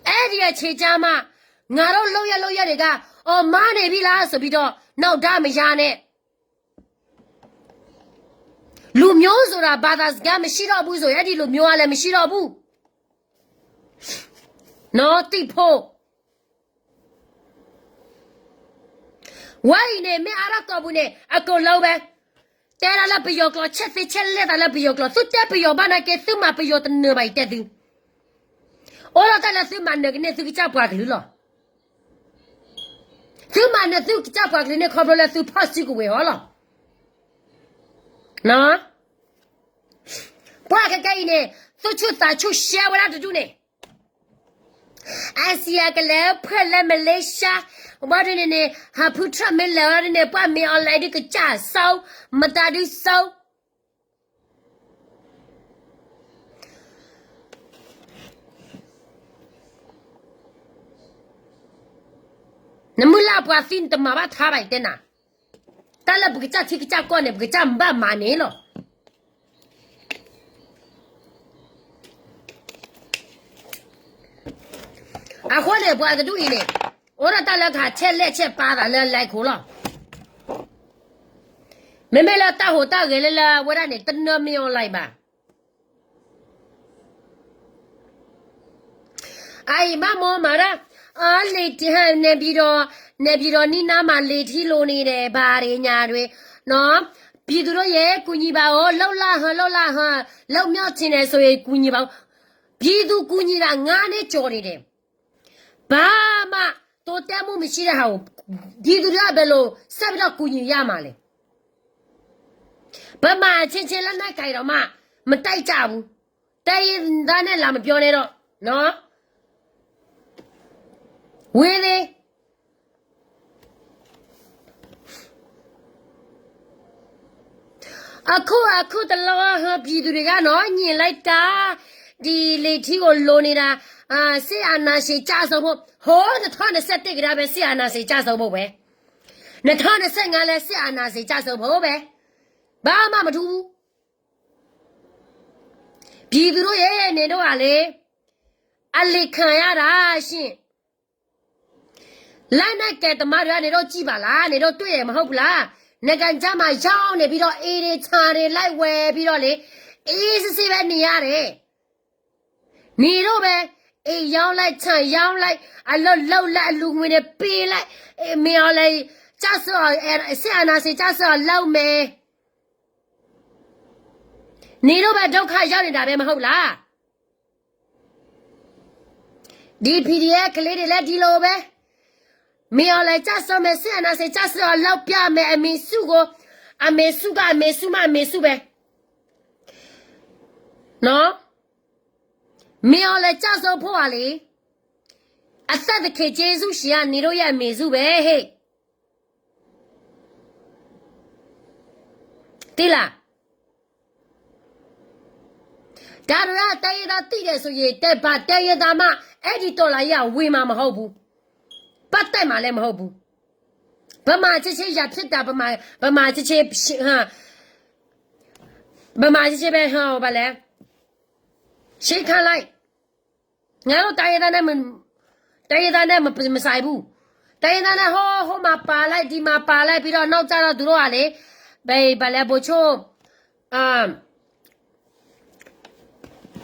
အဲဒီအချိန်ကျမှ ငါတို့လုပ်ရပ်လုပ်ရပ်တွေက အောင်မာနေပြီလားဆိုပြီးတော့ နောက်တန်းမရနဲ့. လူမျိုးဆိုတာ ဘာသာစကားမရှိတော့ဘူးဆိုရင် အဲဒီလူမျိုးကလည်းမရှိတော့ဘူး. နော်, သိဖို့. ဝဲအံၤန့ၣ် မ့ၢ်အါထီၣ်ကိာ်ပူၤန့ၣ် အကိာ်လၢဝဲ, တဲဒၣ်လၢပယီၤကျိာ် ချက်သေးချက်လဲၢ်သးလၢပယီၤကျိာ်, သုတဲပယီၤဘၣ်နာ်က့ သုမၤပယီၤတနၢၤဘၣ်အံၤတဲသု. အိၣ်ဒီးတၢ်လၢသုမၤနၢၤကန့ၢ်သုကစၢ်ပှၤကလုာ်လီၤ. သုမၤနၢၤသုကစၢ်ပှၤကလုာ်န့ၣ် ခီဖျိလၢသုဖီၣ်စုကဝဲၤအီၤလီၤ. ပှၤခဲကဲအံၤန့ၣ် သူၣ်ဆူၣ်သးဆူၣ်ရှဲဝဲဒၣ်တဒူၣ်န့ၣ် အစံးအကလဲၤဖှဲၣ်လၢမလ့ၡါ, ဘၣ်ဒ်န့ၣ်န့ၣ် ဟးဖုထြၣ်မ့ၢ်လဲၤဝဲဒၣ်န့ၣ် ပှၤမ့ၢ်အီၤလဲၤဒုးကစၢ်စိ, မတၤဒုးစိ. နမုၢ်လၢ်ပှၤသံနတမၤဘၣ်ထါဘၣ်အံၤတဲနၤ, တၢ်လၢပကစၢ်ထံကစၢ်ကီၢ်န့ၣ် ပကစၢ်ဘၣ်မၤန့ၣ်လီၤ. အဃိန့ၣ် ပှၤတဒူၣ်အံၤန့ၣ် အိၣ်ဒီးတၢ်လၢကဟးဆဲးလဲၣ်ဆဲးပာ်သးလၢလဲၤခိၣ်လီၤ. မ့မ့ၢ်လၢတၢ်ဟူးတၢ်ဂဲၤလၢလၢဝဲဒၣ်န့ၣ် တနၢၤမ့ၢ်အီၤလၢၤဘၣ်. အအံၤမးမ့ၢ်မၤဒၣ်, အလံာ်ထံဟဲ နေပြည်တော်, နေပြည်တော်နီးနားမှာ လေထီးလိုနေတယ် ဘာတွေညာတွေနော်, ပြည်သူတို့ရေ ကူညီပါဦး, လုပ်လာဟန် လုပ်လာဟန်, လုပ်မြောက်ချင်တယ်ဆိုရင် ကူညီပါဦး. ပြည်သူကူညီတာ ငါးနှစ်ကျော်နေတယ်. ဘာမှတိုးတက်မှုမရှိတဲ့ဟာကို ပြည်သူတွေက ဘယ်လိုဆက်ပြီးတော့ ကူညီရမှာလဲ. ဗမာအချင်းချင်း လက်နက်ကိုင်တောင်မှ မတိုက်ကြဘူး. တိုင်းရင်းသားနဲ့ လာမပြောနဲ့တော့နော်. ဝေးသေး. အခု အခုတလော ပြည်သူတွေကနော် ညင်လိုက်တာ, ဒီလေထီးကိုလိုနေတာ, အာ, စစ်အာဏာရှင်ကျဆုံးဖို့, ဟိုး နှစ်ထောင့်နှစ်ဆယ့်တစ် ကဒါပဲ စစ်အာဏာရှင်ကျဆုံးဖို့ပဲ, နှစ်ထောင့်နှစ်ဆယ့်ငါး လည်း စစ်အာဏာရှင်ကျဆုံးဖို့ပဲ, ဘာမှမထူးဘူး. ပြည်သူတို့ရဲ့ နေတော့ကလေ, အလီခန်ရတာရှင်. လက်နက်ကိုင်သမားတွေက နေတော့ကြည့်ပါလား, နေတော့တွေ့တယ်မဟုတ်ဘူးလား. နိုင်ငံခြားမှာရောက်နေပြီးတော့ အိမ်တွေခြံတွေလိုက်ဝယ်ပြီးတော့လေ, အေးဆေးဆေးပဲနေရတယ်. နေတော့ပဲ အိမ်ရောင်းလိုက် ခြံရောင်းလိုက်, အလုပ်လုပ်လိုက်, အလူငွေတွေပေးလိုက်, မင်းအောင်လှိုင်ကျဆုံးအောင်, စစ်အာဏာရှင်ကျဆုံးအောင်လုပ်မယ်. နေတော့ပဲ ဒုက္ခရောက်နေတာပဲ မဟုတ်လား. ဒီ PDF ကလေးတွေလည်း ဒီလိုပဲ, ဒီ မ့ၢ်အီၤလဲၤကၢ်စၢၤမဲာ် စစ်အာဏာရှင် ကၢ်စၢၤအီၤလၢပျၢၤမဲာ် အမ့ၢ်ဆူၣ်ကိ, အမ့ၢ်ဆူၣ်ကၢ် အမ့ၢ်ဆူၣ်မး အမ့ၢ်ဆူၣ်ဝဲ, နီၤ, မ့ၢ်အီၤလဲၤကၢ်စၢၤဖိဧါလံ, အသက်သခင်ယေရှုရှင်က နင်တို့ရဲ့အမေစုပဲဟ့ၣ် သ့လၢ ဒါတွေကတိုင်းရင်းသားသိတယ်ဆိုရင် တပါတိုင်းရင်းသားမှ အဲ့ဒီတော်လှန်ရေးက ဝင်မှာမဟုတ်ဘူး, ပတ်သက်မှာလည်းမဟုတ်ဘူး. ဗမာချစ်ချစ် ရန်ဖြစ်တာ ဗမာ, ဗမာချစ်ချစ်, ဗမာချစ်ချစ်ပဲ, ဟို, ဘာလဲ, ရှင်းခါလိုက်, ငါတို့တိုင်းရင်းသားနဲ့မ, တိုင်းရင်းသားနဲ့မ, မဆိုင်ဘူး. တိုင်းရင်းသားနဲ့ ဟို, ဟိုမှာပါလိုက် ဒီမှာပါလိုက် ပြီးတော့ နောက်ကျတော့ သူတို့ကလေ, ဘယ်, ဘာလဲ, ဗိုလ်ချုပ်, အာ,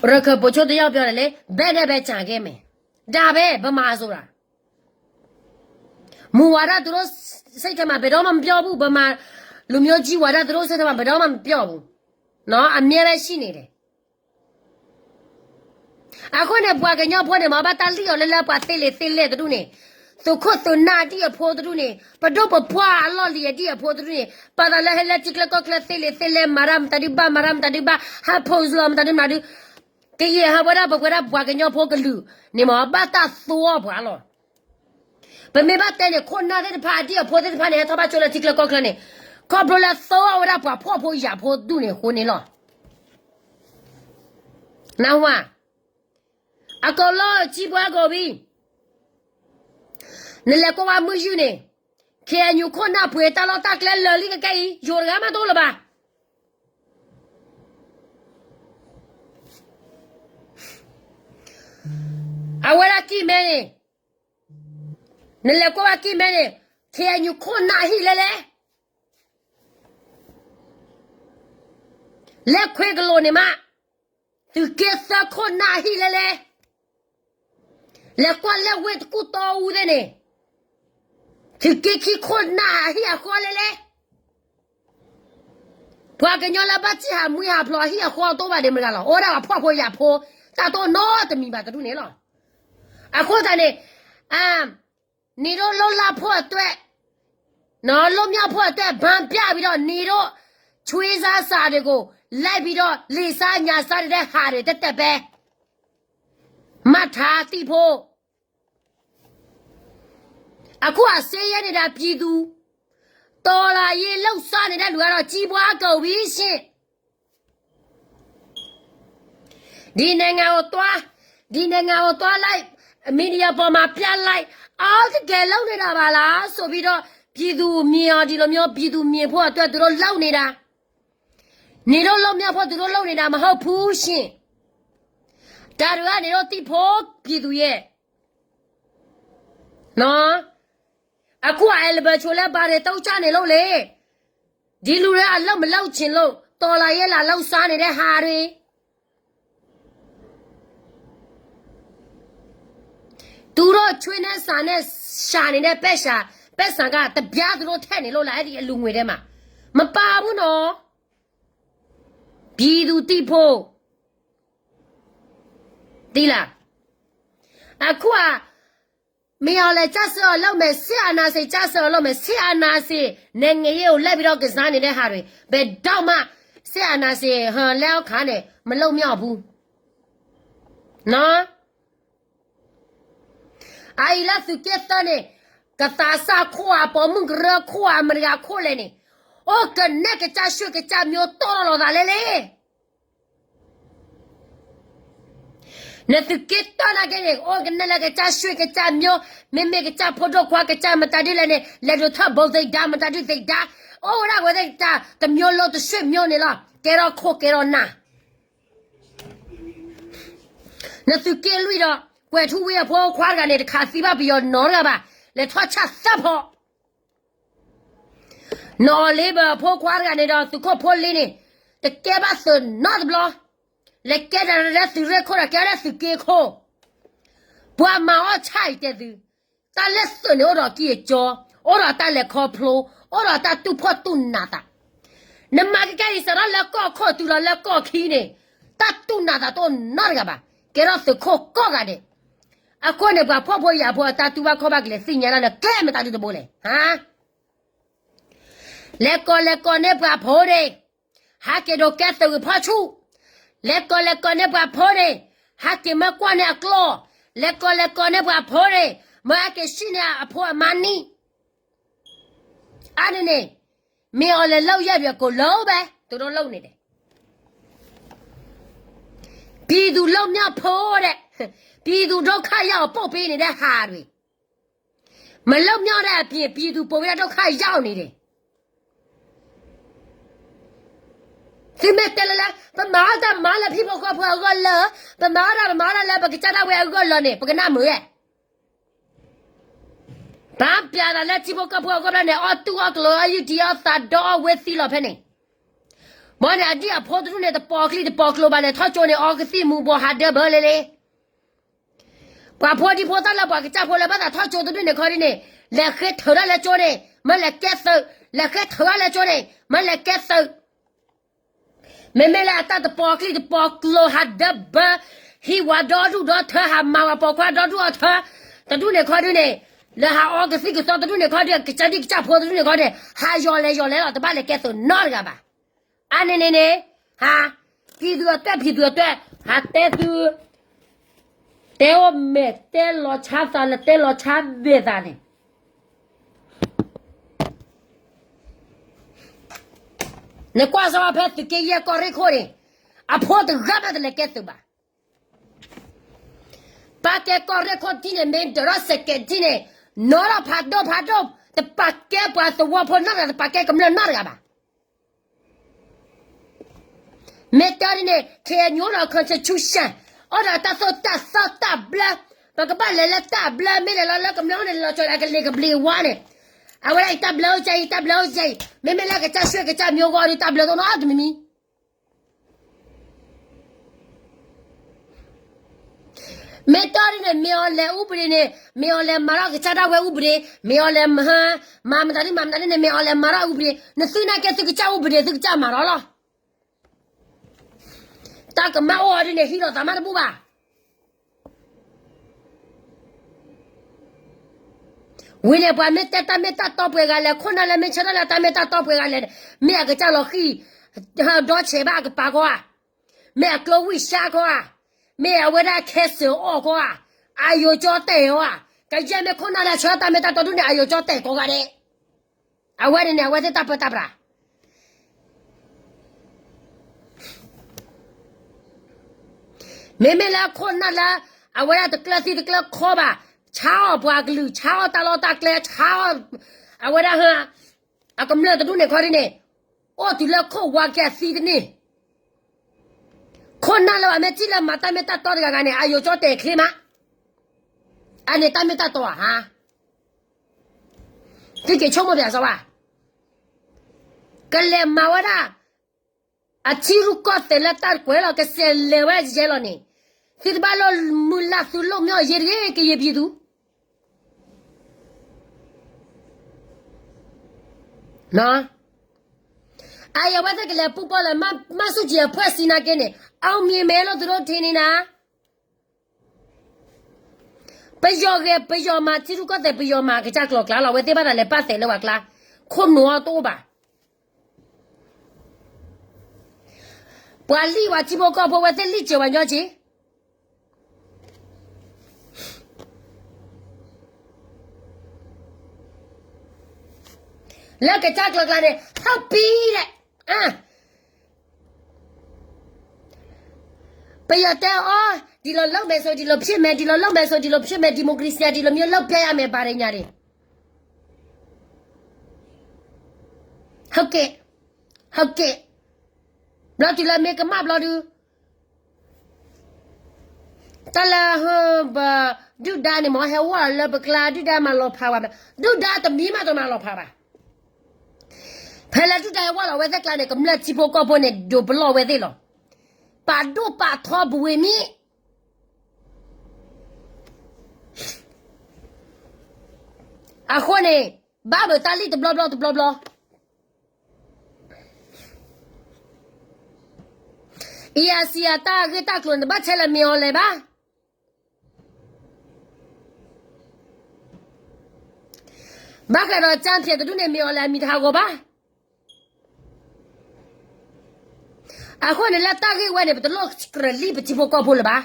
ရခိုင်ဗိုလ်ချုပ်တစ်ယောက်ပြောတယ်လေ, ဘယ်နဲ့ပဲကြံခဲ့မယ်. ဒါပဲ ဗမာဆိုတာ. မူဝါဒ သူတို့စိတ်ထဲမှာ ဘယ်တော့မှ မပြောဘူး. ဗမာလူမျိုးကြီးဝါဒ သူတို့စိတ်ထဲမှာ ဘယ်တော့မှ မပြောဘူး. နော်, အမြဲပဲရှိနေတယ်. အဃိန့ၣ် ပှၤကညီဖိန့ၣ် မ့ၢ်ဘၣ်တၢ်လံၣ်အီၤလၢလၢပှၤသ့လံာ်သ့လဲၢ်တဒူၣ်န့ၣ်, သုးခိၣ်သုးနၢ်ဒံၣ်အဖိတဒူၣ်န့ၣ်, ပဒိၣ်ပပှၢ်အလီၢ်လံၤအဒံၣ်အဖိတဒူၣ်န့ၣ်, ပှၤသးလၢဟဲလၢထံချၢကီၢ်ချၢ သ့လံာ်သ့လဲၢ် မၤတၢ်မတၤဒုဘၣ် မၤတၢ်မတၤဒုဘၣ် ဟးဖိးလီၤမတၤဒုမတၤဒု, ကယဲၢ်ဟးဝဲဒၣ် ပဝဲဒၣ်ပှၤကညီဖိကလုာ်န့ၣ် မ့ၢ်ဘၣ်တၢ်သိအီၤပှၤလီၤ. ပမ့ၢ်ဘၣ်တဲန့ၣ် ခိၣ်နၢ်သ့ၣ်တဖၣ် အဒံၣ်အဖိသ့ၣ်တဖၣ်န့ၣ် ဟဲထီၣ်ဘၣ်ကၠိလၢထံချၢကီၢ်ချၢန့ၣ်, ခီဖျိလၢသိအီၤဝဲဒၣ်ပှၤဖှီၣ်ဖိယာ်ဖိဒူၣ်န့ၣ်အဃိန့ၣ်လီၤ. နၢ်ဟူဧါ. အကိးလီၤ ကံဘှါကိးဘံ, နလဲၤကွၢ်ဝဲမုၢ်ယုၢ်န့ၣ်, ခ့ၣ်အဲၣ်ယူၣ်ခိၣ်နၢ်ပှ့ၤတၢ်လီၢ်တၢ်ကျဲလၢာ်လံကကဲအံၤ ယိၤတဂၤမးတအိၣ်လၢၤဘၣ်. အဝဲဒၣ်ကံၢ်မဲန့ၣ်, နလဲၤကွၢ်ဝဲကံၢ်မဲန့ၣ်, ခ့ၣ်အဲၣ်ယူၣ်ခိၣ်နၢ်အဟံၣ်လဲၣ်လဲၣ်. လၢခွ့ကလိာ်န့ၣ်မး, သုးက့သၢခိၣ်နၢ်အဟံၣ်လဲၣ်လဲၣ်. လဲၤကွၢ်လၢဝ့ၢ်တကူၣ်တီအူသ့ၣ်န့ၣ်, သုးက့ခံခိၣ်နၢ်အဟံၣ်အဃီလဲၣ်လဲၣ်. ပှၤကညီလၢဘၣ်စံၣ်ဟးမှံဟးဖျိးအဟံၣ်အဃီတအိၣ်ဘၣ်ဒံးမတၤဂၤလီၤ. အိၣ်ဒၣ်ပှၤဖှီၣ်ဖိယာ်ဖိ, တၢ်တအိၣ်နီတမံၤဘၣ်တဒူၣ်န့ၣ်လီၤ. အဃိသတးန့ၣ်, အ, နင်တို့လုပ်လာဖို့အတွက်, နော်, လွတ်မြောက်ဖို့အတွက် ဘန်းပြပြီးတော့ နင်တို့ ချွေးစားစာတွေကို လိုက်ပြီးတော့ လီဆါညါစားနေတဲ့ဟာတွေ တတ်တတ်ပဲ မှတ်ထားသိဖို့. အခုအစင်းရဲနေတာ ပြည်သူ, တော်လှန်ရေးလှုပ်ရှားနေတဲ့လူကတော့ ကြီးပွားကုန်ပြီရှင့်. ဒီနိုင်ငံကိုသွား, ဒီနိုင်ငံကိုသွားလိုက်, မီဒီယာပေါ်မှာပြလိုက်, အော် တကယ်လုပ်နေတာပါလားဆိုပြီးတော့ ပြည်သူမြင်အောင် ဒီလိုမျိုးပြည်သူမြင်ဖို့အတွက် သူတို့လုပ်နေတာ, နင်တို့လွတ်မြောက်ဖို့ သူတို့လုပ်နေတာ မဟုတ်ဘူးရှင့်. ဒါတွေက နင်တို့သိဖို့ ပြည်သူရဲ့, နော်. အခု အယ်လ်ဘတ် ချို လည်း ဘာတွေ တုံ့ချနေလို့လဲ. ဒီလူတွေက အလုပ်မလုပ်ချင်လို့ တော်လှန်ရေး လာလှုပ်ရှားနေတဲ့ဟာတွေ, သူတို့ ချွေးနဲ့ စး နဲ့ ရှာနေတဲ့ ပိုက်ဆံ, ပိုက်ဆံက တပြား သူတို့ ထည့်နေလို့လား အဲ့ဒီ အလှူငွေထဲမှာ. မပါဘူးနော်. ပြည်သူသိဖို့, သိလား. အခုက မင်းအောင်လှိုင် ကျဆုံးအောင်လုပ်မယ်, စစ်အာဏာရှင် ကျဆုံးအောင်လုပ်မယ်, စစ်အာဏာရှင် နိုင်ငံရေးကို လိုက်ပြီးတော့ ကစားနေတဲ့ဟာတွေ, ဘယ်တော့မှ စစ်အာဏာရှင် ဟို လက်အောက်ခံနဲ့ မလွတ်မြောက်ဘူးနော်. အအံၤလၢသုးက့သၢန့ၣ် ကသးစၢ်ခိၣ်ဧါ, ပိာ်မုၣ်ကရၢခိၣ်ဧါ, မတဂၤခိၣ်လဲၣ်န့ၣ်, အိၣ်ကနဲၣ်ကစၢ်ရွှ့ၣ်ကစၢ်မျိုး တီၢ်ထီၣ်လီၤသးလဲၣ်လဲၣ်. နသုးက့တၢ်နာ်က့န့ၣ် အိၣ်ကနဲၣ်လၢကစၢ်ရွှ့ၣ်ကစၢ်မျိုး, မ့မ့ၢ်ကစၢ်ဖိဒိၣ်ခွါကစၢ်မတၤဒုလဲၣ်န့ၣ်, လဲၤဒိးထၢဘိသ့ၣ်ဒါ မတၤဒုသ့ၣ်ဒါ, အိၣ်ဝဲဒၣ်ဝဲသ့ၣ်ကစၢ် တမျိုးလုံးတရွှ့ၣ်မျိုးန့ၣ်လီၤ. ကဲထီၣ်ခိၣ်ကဲထီၣ်နၢ် နသုးက့လွံၢ်ဒီး ကွဲၤထူဝ့ၢ်အဖိခွါတဂၤန့ၣ် တခးသံဘၣ်ပယီၤနီတဂၤဘၣ်, လဲၤထီၣ်ဆၣ်သၢဖီ. နီၢ်အီၤလ့ဘၢၣ်အဖိခွါတဂၤန့ၣ်ဒီး သုးခိၣ်ဖိလ့န့ၣ် တကဲဘၣ်သုးနီတဘျီ, လဲၤကဲဒၣ်လၢသုးရ့ၣ်ခိၣ်ဒီး ကဲဒၣ်သုးက့ခိၣ်, ပှၤမၤအီၣ်ဆၣ်အံၤတဲသု, တၢ်လၢသုးန့ၣ် အိၣ်ဒီးကံၢ်အကၠီ, အိၣ်ဒီးတၢ်လဲၤခီဖျိ, အိၣ်ဒီးတၢ်တူၢ်ဖှီၣ်တူၢ်နးသး, နမၤကကဲအံၤ စးထီၣ်လၢကီၢ်ခိၣ်တုၤလီၤလၢကီၢ်ခံန့ၣ်, တၢ်တူၢ်နးသးတအိၣ်နီတဂၤဘၣ်, ကဲထီၣ်သုးခိၣ်ကိးဂၤဒဲး. အဃိန့ၣ် ပှၤဖှီၣ်ဖိယာ်ဖိအတၢ်တူၢ်ဘၣ်ခီၣ်ဘၣ်ကလဲၤသ့ၣ်ညါတၢ်လၢကျဲမတၤဒုတဘိလဲၣ်, ဟါ, လဲၤကိးလဲၤကိးန့ၢ်ပှၤဖိန့ၣ်, ဟးက့ၤဒိးကဲသုးဂ့ၤဖီဆူၣ်, လဲၤကိးလဲၤကိးန့ၢ်ပှၤဖိန့ၣ်, ဟးက့ၤမၢကွၢ်န့ၢ်အကျိ, လဲၤကိးလဲၤကိးန့ၢ်ပှၤဖိန့ၣ်, မၢဟဲက့ၤဆံၣ်န့ၢ်အဖိအမါနံၣ်, အါန့ၣ်န့ၣ်, မ့ၢ်အီၤလဲၤလၢယဲၢ်ဒွဲၣ်ကိးလၢဘဲ သုးဒိၣ်လၢန့ၣ်ဒီး ပြည်သူလွတ်မြောက်ဖို့တဲ့, ပြည်သူဒုက္ခရောက်အောင်ပို့ပေးနေတဲ့ဟာတွေ, မလွတ်မြောက်တဲ့အပြင် ပြည်သူပိုပြီးတော့ဒုက္ခရောက်နေတယ်. သုမ့ၢ်တဲလၢလၢ ပမၤအီၣ်တၢ်မၤလၢထံဖိကီၢ်ဖိအဂီၢ်လၢ, ပမၤအီၣ်တၢ်ပမၤအီၣ်တၢ်လၢပကစၢ်ဒၣ်ဝဲအဂီၢ်လၢန့ၣ် ပကနၣ်မုာ်ဧါ. ပှၤပျးသးလၢထံဖိကီၢ်ဖိအဂီၢ်ဘျီန့ၣ် အီၣ်တူၢ်အီၣ်ကျိၤအီၣ်ယုၢ်တံၢ်အီၣ်သးဒီအီၣ်ဝဲသံလီၤဖဲန့ၣ်, ဘၣ်န့ၣ် အဒံၣ်အဖိတဒူၣ်န့ၣ် တပိာ်ကျံတပိာ်ကျိၤဘၣ်န့ၣ် ထီၣ်ကၠိန့ၣ် အီကသံၣ်မူၤဘှီးဟးဒၢဘၢလံလံ. ပှၤဖိဒံဖိသၣ်လၢပှၤကစၢ်ဖိလၢဘၣ်သးထီၣ်ကၠိတဒူၣ်န့ၣ်ခီဒ်န့ၣ်, လဲၤဃ့ထုးတၢ်လၢကၠိန့ၣ် မၢလဲၤကဲသုး, လဲၤဃ့ထုးတၢ်လၢကၠိန့ၣ် မၢလဲၤကဲသုး. မ့မ့ၢ်လၢအတၢ်တပိာ်ကျံတပိာ်ကျိၤဟးဒၢဘၢ, ဟံးဝၤဒီဒူၣ်ဒီထၢ ဟးမၤဝဲပိာ်ခွါဒီဒူၣ်အထၢ, တဒူၣ်န့ၣ်ခီဒ်န့ၣ်, လၢဟးအီကသံၣ်ကသီတဒူၣ်န့ၣ်ခီဒ် ကစၢ်ဒံၣ်ကစၢ်ဖိတဒူၣ်န့ၣ်ခီဒ် ဟးယီၤလဲၤယီၤလဲၤလီၤ တဘၣ်လဲၤကဲသုးနီတဂၤဘၣ်. အါန့ၣ်န့ၣ်န့ၣ်, ဟါ, ဖံသူအသွဲၣ်ဖံသူအသွဲၣ်, ဟးတဲသု, တဲအိၣ်မဲာ်တဲလီၤဆါသးလၢတဲလီၤဆါဘဲၣ်သးန့ၣ် နကွၢ်စၢၤဖဲသုးက့ယဲၢ်ကီၢ်ရ့ၣ်ခိၣ်န့ၣ်, အဖိတဂၤမးတလဲၤကဲသုးဘၣ်. ပာ်ကဲကီၢ်ရ့ၣ်ခိၣ်ထံးန့ၣ် မ့ၢ်ဒၢးထီၣ်စဲးကဲးထံးန့ၣ်, နီၣ်ထီၣ်ဖးဒိၣ်ဖးဒိၣ်, တပာ်ကဲပှၤသဝီဖိနီတဂၤ တပာ်ကဲကမျၢၢ်နီတဂၤဘၣ်. မ့ၢ်တဲဒ်န့ၣ် KNU ဒီး constitution, အိၣ်ဒီးတၢ်သိၣ်တၢ်သီတၢ်ဘျၢ, ပကဘၣ်လဲၤလၢတၢ်ဘျၢ မ့ၢ်လဲၤလီၤလၢကမျၢၢ်န့ၣ် လီၤကၠီၤလၢအကလ့ၤကဘျံးဝါန့ၣ်, အဝဲဒၣ်အံၤတၢ်ဘျၢအိၣ်ကဲအံၤ တၢ်ဘျၢအိၣ်ကဲအံၤ, မ့မ့ၢ်လၢကစၢ်ဆှၢကစၢ်မံၤအဂီၢ်ဒီး တၢ်ဘျၢတအိၣ်နီတမံၤမံၤ မ့ၢ်တဲဒ်န့ၣ် မ့ၢ်အီၤလဲၤဥပဒေန့ၣ် မ့ၢ်အီၤလဲၤမၤထီၣ်ကစၢ်ဒၣ်ဝဲဥပဒေ, မ့ၢ်အီၤလဲၤမၤ, မၤမတၤဒ်မၤမတၤဒ်န့ၣ် မ့ၢ်အီၤလဲၤမၤထီၣ်ဥပဒေ, နသုနာ်က့သုကစၢ်ဥပဒေ သုကစၢ်မၤထီၣ်လီၤ. တၢ်ကမၣ်အိၣ်အီၤဒ်န့ၣ် ဟံးလီၤသးမးတဘူၣ်ဘၣ်. ဝံၤန့ၣ် ပှၤမ့ၢ်တဲတၢ်မ့ၢ်တၢ်တီပှဲၤဂၤလဲၣ်, ခိၣ်နၢ်လၢမ့ၢ်ဆၢထၢၣ်လၢတၢ်မ့ၢ်တၢ်တီပှဲၤဂၤလဲၣ်, မ့ၢ်အကစၢ်လီၤဃံၢ်, ဒီဆဲးဘၣ်အကပၤခီဧါ, မ့ၢ်အကျိဝံၢ်စၢ်ခီဧါ, မ့ၢ်အဝဲဒၣ်ခဲစၢၤအီၣ်ခီဧါ, အယိၤကၠီတဲာ်အီၤဧါ, ကယဲၢ်မ့ၢ်ခိၣ်နၢ်လၢဆၢထၢၣ်တၢ်မ့ၢ်တၢ်တီဒ်န့ၣ် အယိၤကၠီတဲာ်ကိးဂၤဒဲး အဝဲန့ၣ်န့ၣ် အဝဲသ့ၣ်တၢ်ပၢတၢ်ပြး မ့မ့ၢ်လၢခိၣ်နၢ်လၢ အဝဲဒၣ်တကျၢၤသံတကျၢၤခီဘၣ်, ဆါအီၣ်ပှၤကလုာ်, ဆါအီၣ်တၢ်လီၢ်တၢ်ကျဲ, ဆါအီၣ် အဝဲဒၣ် အကမျၢၢ်တဒူၣ်န့ၣ်ခီဒ်န့ၣ်, အိၣ်တုၤလၢခိၣ်ဝါကဲသံတန့ၢ်, ခိၣ်နၢ်လၢအမ့ၢ်ထံၣ်လၢမၤတၢ်မ့ၢ်တၢ်တီတဂၤဂၤန့ၣ် အယိၤကၠီတဲာ်ချ့မး, အန့ၣ်တၢ်မ့ၢ်တၢ်တီဧါဟါ သုက့ၤဆိကမိၣ်ပၠးစၢၤဘၣ်, ကလဲၤမၤဝဲဒၣ် အထံရူၢ်ကီၢ်သဲးလၢတၢ်ကွဲးလီၤ ကစဲးလဲၤဝဲယဲလီၤန့ၣ်, သုတဘၣ်လၢမုၢ်လၢ်သုလိၣ်မ့ၢ်အီၤ ယဲတဂ့ၤ ကယဲၢ်ဖံသူ အအံၤအဝဲသ့ၣ်ကလဲၤပူၤပီၢ်လၢ မၤဆူၣ်ကံၤအဖှဲၣ်စံနာ်က့န့ၣ် အောင်မြင်မယ်လို့ သူတို့ထင်နေတာ, ပယီၤဂဲၤပယီၤမၤ ထံရူၢ်ကီၢ်သဲးပယီၤမၤကစၢ်ကျိၤကျါလီၤ, အဝဲသ့ၣ်ဘၣ်သးလဲၤပာ်သဲးလၢပှၤကျါ, ခိၣ်နူာ်အီၤတအိၣ်ဘၣ်. ပှၤလံၣ်ဝဲထံဖိကီၢ်ဖိ အဝဲသ့ၣ်လံၣ်စၢၤဝဲညီက့ၤ လၢကစၢ်ကျိၤကျါန့ၣ် ဟးပံၤလဲၣ်, ပယီၤတဲအီၤ ဒီလိုလုပ်မယ်ဆို ဒီလိုဖြစ်မယ်, ဒီလိုလုပ်မယ်ဆို ဒီလိုဖြစ်မယ်, ဒီမိုကရေစီ ဒီလိုမျိုးလုပ်ပြရမယ် ဘာတွေညာတွေ, ဟုတ်ကဲ့, ဟုတ်ကဲ့, ဘျီတုၤလၢမ့ၢ်ကမၣ်ဘျီဒုး တၢ်လၢ ပ ဒုၣ်ဒါန့ၣ် မ့ၢ်ဟဲဝဲလၢပကျါ ဒုၣ်ဒါမၤလီၤဖးဝဲ, ဒုၣ်ဒါတမံၤမးတမၤလီၤဖးဘၣ်. ဖဲလၢဒုၣ်ဒါဟဲဝဲလီၤဝဲသ့ၣ်ကျါန့ၣ် ကမျၢၢ်ထံဖိကီၢ်ဖိန့ၣ် ဒိးပလီၢ်ဝဲသ့ၣ်လီၤ. ပာ်ဒိၣ်ပာ်ထီဘှံးမံၤ အဃိန့ၣ် ဘၣ်မုာ်တၢ်လံၣ်တဘျီဘျီတဘျီဘျီ. အံၤအစံးအတၢ်ဂ့ၢ်တၢ်ကျိၤန့ၣ် တဘၣ်ဆဲးလၢမ့ၢ်အီၤလဲၤဘၣ်. ဘၣ်ဃးဒီးကၠၢဖျဲးတဒူၣ်န့ၣ် မ့ၢ်အီၤလဲၣ် အမံၤတဟးဂီၤဘၣ်. အဃိန့ၣ်လၢတၢ်ဂ့ၢ်ဝဲန့ၣ် ပတလိၣ်ကြၢးလံပထံဖိကီၢ်ဖိလၢၤဘၣ်.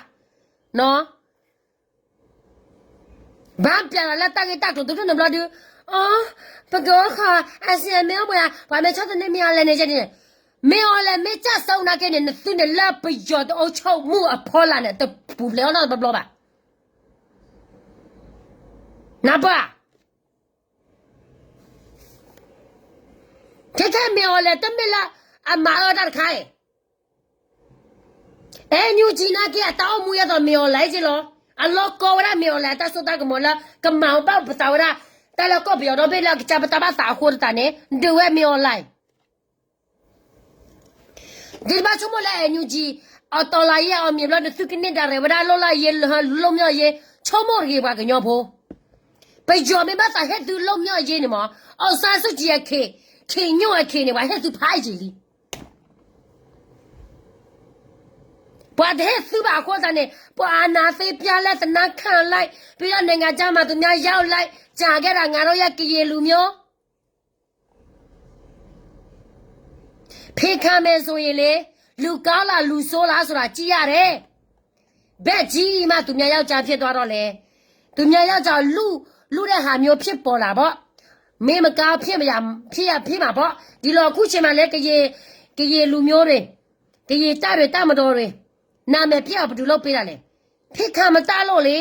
ဘၣ်ပျဲလီၤလၢတၢ်ဂ့ၢ်တၢ်ကျိၤတဒူၣ်န့ၣ်ဘျီဒုး, အိ, ပကအိၣ်ဃီ, အစံးမ့ၢ်အိၣ်ပှၤ, ပှၤမ့ၢ်ဆီၣ်သနံးမ့ၢ်အီၤလဲၣ်န့ၣ်, မ့ၢ်အီၤလဲၣ်မ့ၢ်ကၢ်စိနာ်က့န့ၣ် နသုန့ၣ်လၢပယီၤတအိၣ်ဆိကမိၣ်အဖီလာ်န့ၣ် တပူၤဖျဲးအီၤနီတဘျီဘၣ်. နၢ်ပၢၢ် ခဲခဲမ့ၢ်အီၤလဲၣ် တမ့ၢ်လၢအမၤအၢတၢ်တခါအံၤ, အဲၣ်ယူၣ်ကၠံနာ်က့ အတၢ်အိၣ်မူယဲသိးမ့ၢ်အီၤလဲၣ်က့လီၤ. အလီၢ်ကီဝဲဒၣ်မ့ၢ်အီၤလဲၣ် အတၢ်စိတၢ်ကမီၤလၢ ကမၤဘၣ်ပသးဝဲဒၣ် တၢ်လၢကီၢ်ပယီၤဒီဘ့ၣ်လၢအကစၢ်ပတၢ်ဘၣ်သးအဃိသတးန့ၣ် ဒုးဝဲမ့ၢ်အီၤလဲၣ် ဒ်တဘၣ်ဆိကမိၣ်လၢ အဲၣ်ယူၣ်ကၠံ အတီၤလီၤယဲအီၤမ့ၢ်ဘျီ နသုကန့ၢ်ဒၣ်ရဲၣ်ဝဲဒၣ် လိၣ်လၢယဲ လိၣ်မ့ၢ်အီၤယဲ ဆိကမိၣ်တဂ့ၤပှၤကညီဖိ, ပယီၤမ့ၢ်ဘၣ်သးဟ့ၣ်သုလိၣ်မ့ၢ်အီၤယဲန့ၣ်မး အောင်ဆန်းစုကြည် အခ့ ခ့ညိၣ်အခ့န့ၣ် ပှၤဟ့ၣ်သုဖးယံာ်လံ. ပှၤတဟ့ၣ်သုဘၣ်အဃိသတးန့ၣ် ပှၤအာဏာသိမ်းပြလိုက် သနားခံလိုက် ပြီးတော့နိုင်ငံခြားမှာသူများရောက်လိုက် ကြာခဲ့တာ ငါတို့ရဲ့ကရင်လူမျိုး ဖင်ခံမယ်ဆိုရင်လေ လူကောင်းလား လူဆိုးလားဆိုတာကြည့်ရတယ်. ဘယ်ကြီးမှသူများယောက်ျားဖြစ်သွားတော့လဲ သူများယောက်ျားလုလုတဲ့ဟာမျိုးဖြစ်ပေါ်လာပေါ့ မင်းမကောင်းဖြစ်မရဖြစ်ရဖြစ်မှာပေါ့ ဒီလိုအခုချိန်မှာလဲကရင်ကရင်လူမျိုးတွေကရင်တပ်တွေတပ်မတော်တွေနာမည်ပျက်အောင်ဘယ်သူလုပ်ပေးတာလဲ ဖင်ခံမတတ်လို့လေ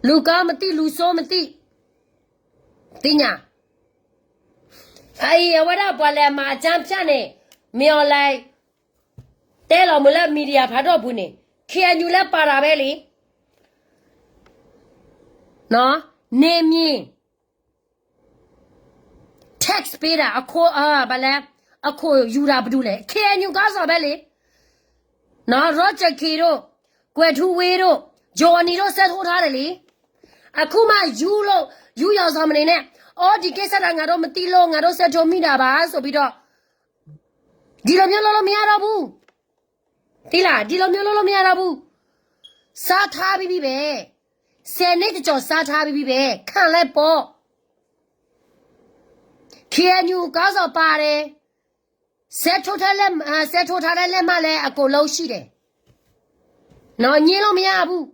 လူကောင်းမသိ လူဆိုးမသိ သ့ၣ်ညါ အအံၤအဝဲဒၣ်ပှၤလဲၤမၤအကြမ်းဖျက်န့ၣ် မင်းအောင်လှိုင် တဲလီၤမုာ်လၢ media ဖးဒိၣ်ပူၤန့ၣ် ခ့ၣ်အဲၣ်ယူၣ် လဲၤပာ်တာပဲလံ န့ၣ်မ့ၢ် tax ပေးတာ အခိၣ် ဘၣ်လဲၣ် အခိၣ်ယူၤတာပဒူလဲၣ် ခ့ၣ်အဲၣ်ယူၣ် ခေါင်းဆောင်ပဲလံ နော် Roger Khin တို့ ကွယ်ထူးဝင်းတို့ Johnny တို့ ဆက်ထိုးထားတယ်လေ အခုမှယူလို့ ယူရောင်ဆောင်မနေနဲ့ အော် ဒီကိစ္စတာ ငါတို့မသိလို့ ငါတို့ဆက်ထိုးမိတာပါ ဆိုပြီးတော့ ဒီလိုမျိုးလုပ်လို့မရတော့ဘူး သိလား ဒီလိုမျိုးလုပ်လို့မရတော့ဘူး စားထားပြီးပြီပဲ ဆယ်နှစ်ကျော်ကျော် စားထားပြီးပြီပဲ ခံလိုက်ပေါ့ KNU ခေါင်းဆောင်ပါတယ် ဆဲထိုးထားလက်မှတ်လည်းအကုန်လုံးရှိတယ် နော် ငြင်းလို့မရဘူး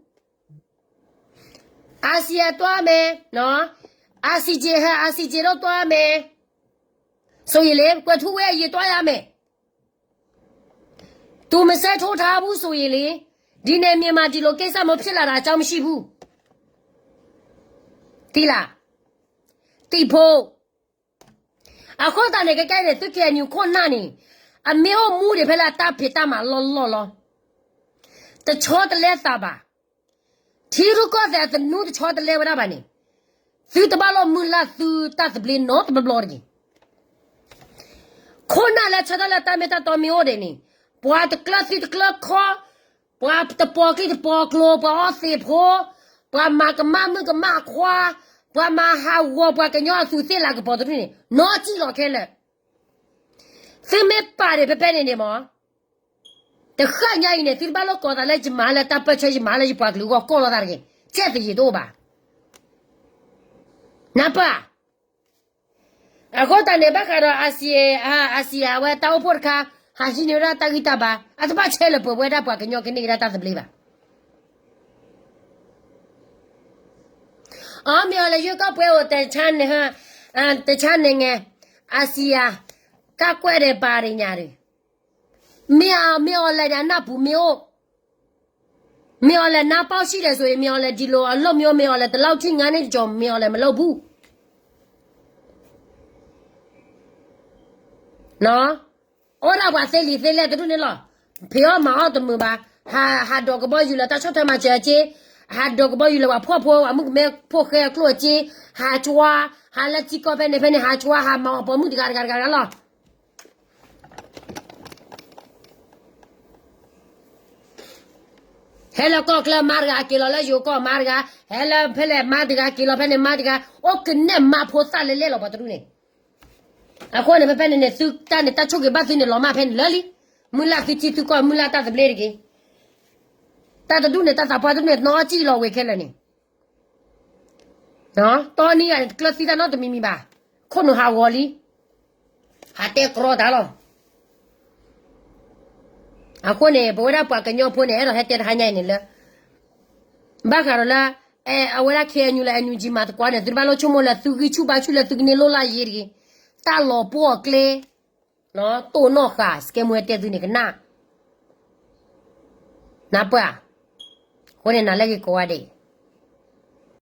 အာဆီယံသွားမယ်နော် ICJ ဟဲ ICJ တို့သွားမယ် ဆိုရင်လေ ကွယ်ထူးဝင်းအရင်သွားရမယ် သူမဆဲထိုးထားဘူးဆိုရင်လေ ဒီနယ်မြေမှာဒီလိုကိစ္စမျိုးဖြစ်လာတာအကြောင်းမရှိဘူး သိလား သိဖို့ အဃိသတးန့ၣ် ကဲကဲန့ၣ် သု KNU ခိၣ်နၢ်န့ၣ် အမ့ၢ်အိၣ်မူဒံးဖဲလၢအတၢ်ဖံးတၢ်မၤလီၢ်လီၢ်လီၤ တဆီတလဲသးဘၣ် ထံရူၢ်ကီၢ်သဲးအသနူတဆီတလဲဝဲဒၣ်ဘၣ်န့ၣ် သုတဘၣ်လိၣ်မုၢ်လၢ်သုတၢ်သဘျ့နီတဘျီဘျီတဂ့ၤ ခိၣ်နၢ်လၢဆၢထၢၣ်လၢတၢ်မ့ၢ်တၢ်တီမ့ၢ်အိၣ်ဒံးန့ၣ် ပှၤတကျၢၤသံတကျၢၤခီ ပှၤတပိာ်ကံၢ်တပိာ်ကျိၤ ပှၤအီသံးဖိ ပှၤမၤကမၣ်မုၣ်ကမၣ်ခွါ ပှၤမၤဟးဂီၤပှၤကညီအသူးသ့ၣ်လၤကပီၤတဒူၣ်န့ၣ် နီၢ်ကံၣ်လီၤခဲလၢာ် သုမ့ၢ်ပာ်ဒံးဖဲဖဲန့ၣ်န့ၣ်မး တဃၣ်ညါအံၤန့ၣ် သုတဘၣ်လိၣ်ကိးသးလၢယမၤလၢတၢ်ပၢၢ်ဆၢ ယမၤလၢယပှၤကလုာ်အဂီၢ်ကိးလိာ်သးတဂ့ၤ ကဲသယံၤတအိၣ်ဘၣ် နၢ်ပၢၢ် အဃိသတးန့ၣ် ဘၣ်ဃးဒီး အာဆီယံ အာဆီယံ အဝဲတၢ်အိၣ်ဖှိၣ်တခါ ဟးဟံးန့ၢ်ဝဲဒၣ်တၢ်ဂံၢ်တၢ်ဘါ အတဘၣ်ဆဲလၢပှဲၤဝဲဒၣ်ပှၤကညီကန့ၢ်ကဒါတၢ်သဘျ့ဘၣ် အီ မ့ၢ်အီၤလဲၣ် ရွေးကောက်ပွဲအိၣ် တခြားနိုင်ငံ အာဆီယံ ကကွဲၢ်ဒီးပာ်ရညါဒီး မ့ၢ်အီၤလဲၣ် အနၢ်ပူၤမ့ၢ်အိၣ် မ့ၢ်အီၤလဲၣ် နၢ်ပီၢ်ဆံၣ်လဲၣ် ဆိုရင် မ့ၢ်အီၤလဲၣ် ဒီလိုအလုပ်မျိုး မ့ၢ်အီၤလဲၣ် တလောက်ထိ ငါးနှစ်ကျော် မ့ၢ်အီၤလဲၣ် မလုပ်ဘူး အိၣ်ဒၣ်ပှၤသ့လံာ်သ့လဲၢ်တဒူၣ်န့ၣ်လီၤ. ဖံးအီၣ်မၤအီၣ်တမုာ်ဘၣ်. ဟးဒိးကဘီယူၤလၢတၢ်ဆီၣ်ထွဲမၤစၢၤအစ့, ဟးဒိးကဘီယူၤလၢပှၤဖှီၣ်ဖိ ပှၤမုၣ်ကမဲဖိဃဲအကျိၣ်အစ့, ဟးကွၢ်, ဟးလၢထံကီၢ်ဖဲန့ၣ်ဖဲန့ၣ် ဟးကွၢ် ဟးမၤအီၣ်ပိာ်မုၣ်တဂၤတဂၤတဂၤတဂၤလီၤ. ဟဲလၢကီၢ်ချၢမါတဂၤ က့ၤလီၤလၢယိၤကီၢ်မါတဂၤ, ဟဲလၢဖဲလဲၣ်မါတဂၤ က့ၤလီၤဖဲန့ၣ်မါတဂၤ, အိၣ်ကနဲၣ်မါဖိသၣ်လဲလဲလီၤ ပှၤတဒူၣ်န့ၣ်. အဃိန့ၣ် ဖဲဖဲန့ၣ်န့ၣ် သုတၢ်န့ၣ် တၢ်ဆိၣ်ဂ့ၤဘၣ်သုန့ၣ် လီၤမၢ်ဖဲန့ၣ်လၢလံ. မုၢ်လၢ်သုထံသုကီၢ် မုၢ်လၢ်တၢ်သဘျ့တဂ့ၤ. တၢ်တဒူၣ်န့ၣ် တၢ်သးပှၢ်တဒူၣ်န့ၣ် နီၢ်ကံၣ်လီၤဝဲခဲလၢာ်န့ၣ်. တီနံၤဂၤန့ၣ် တကျၢၤသံတၢ်နီတမံၤမံၤဘၣ်. ခိၣ်နူာ်ဟးဂီၤလံ, ဟးတဲကြီတၢ်လီၤ. အဃိန့ၣ် ပဝဲဒၣ်ပှၤကညီဖိန့ၣ် အဲၣ်ဒိးဟဲတဲတဟါညါအံၤန့ၣ်လၢ ဘၣ်ဃးဒီးလၢ အဝဲဒၣ် KNU လၢ NUG မၤသကိးန့ၣ် သုတဘၣ်လိၣ်ဆိကမိၣ်လၢသုဂံၢ်ဆူၣ်ဘါဆူၣ်လၢသုကန့ၢ်လိၣ်လၢယ့ၤတဂ့ၤ. တၢ်လီၤပှီၢ်အကျဲ တိၢ်နီၣ်ဃာ် စကဲမူဝဲတဲသုန့ၣ်ကနၣ် နၢ်ပၢၢ်ဧါ. အဃိန့ၣ် နၤလၢဂ့ၤကိးဂၤဒဲး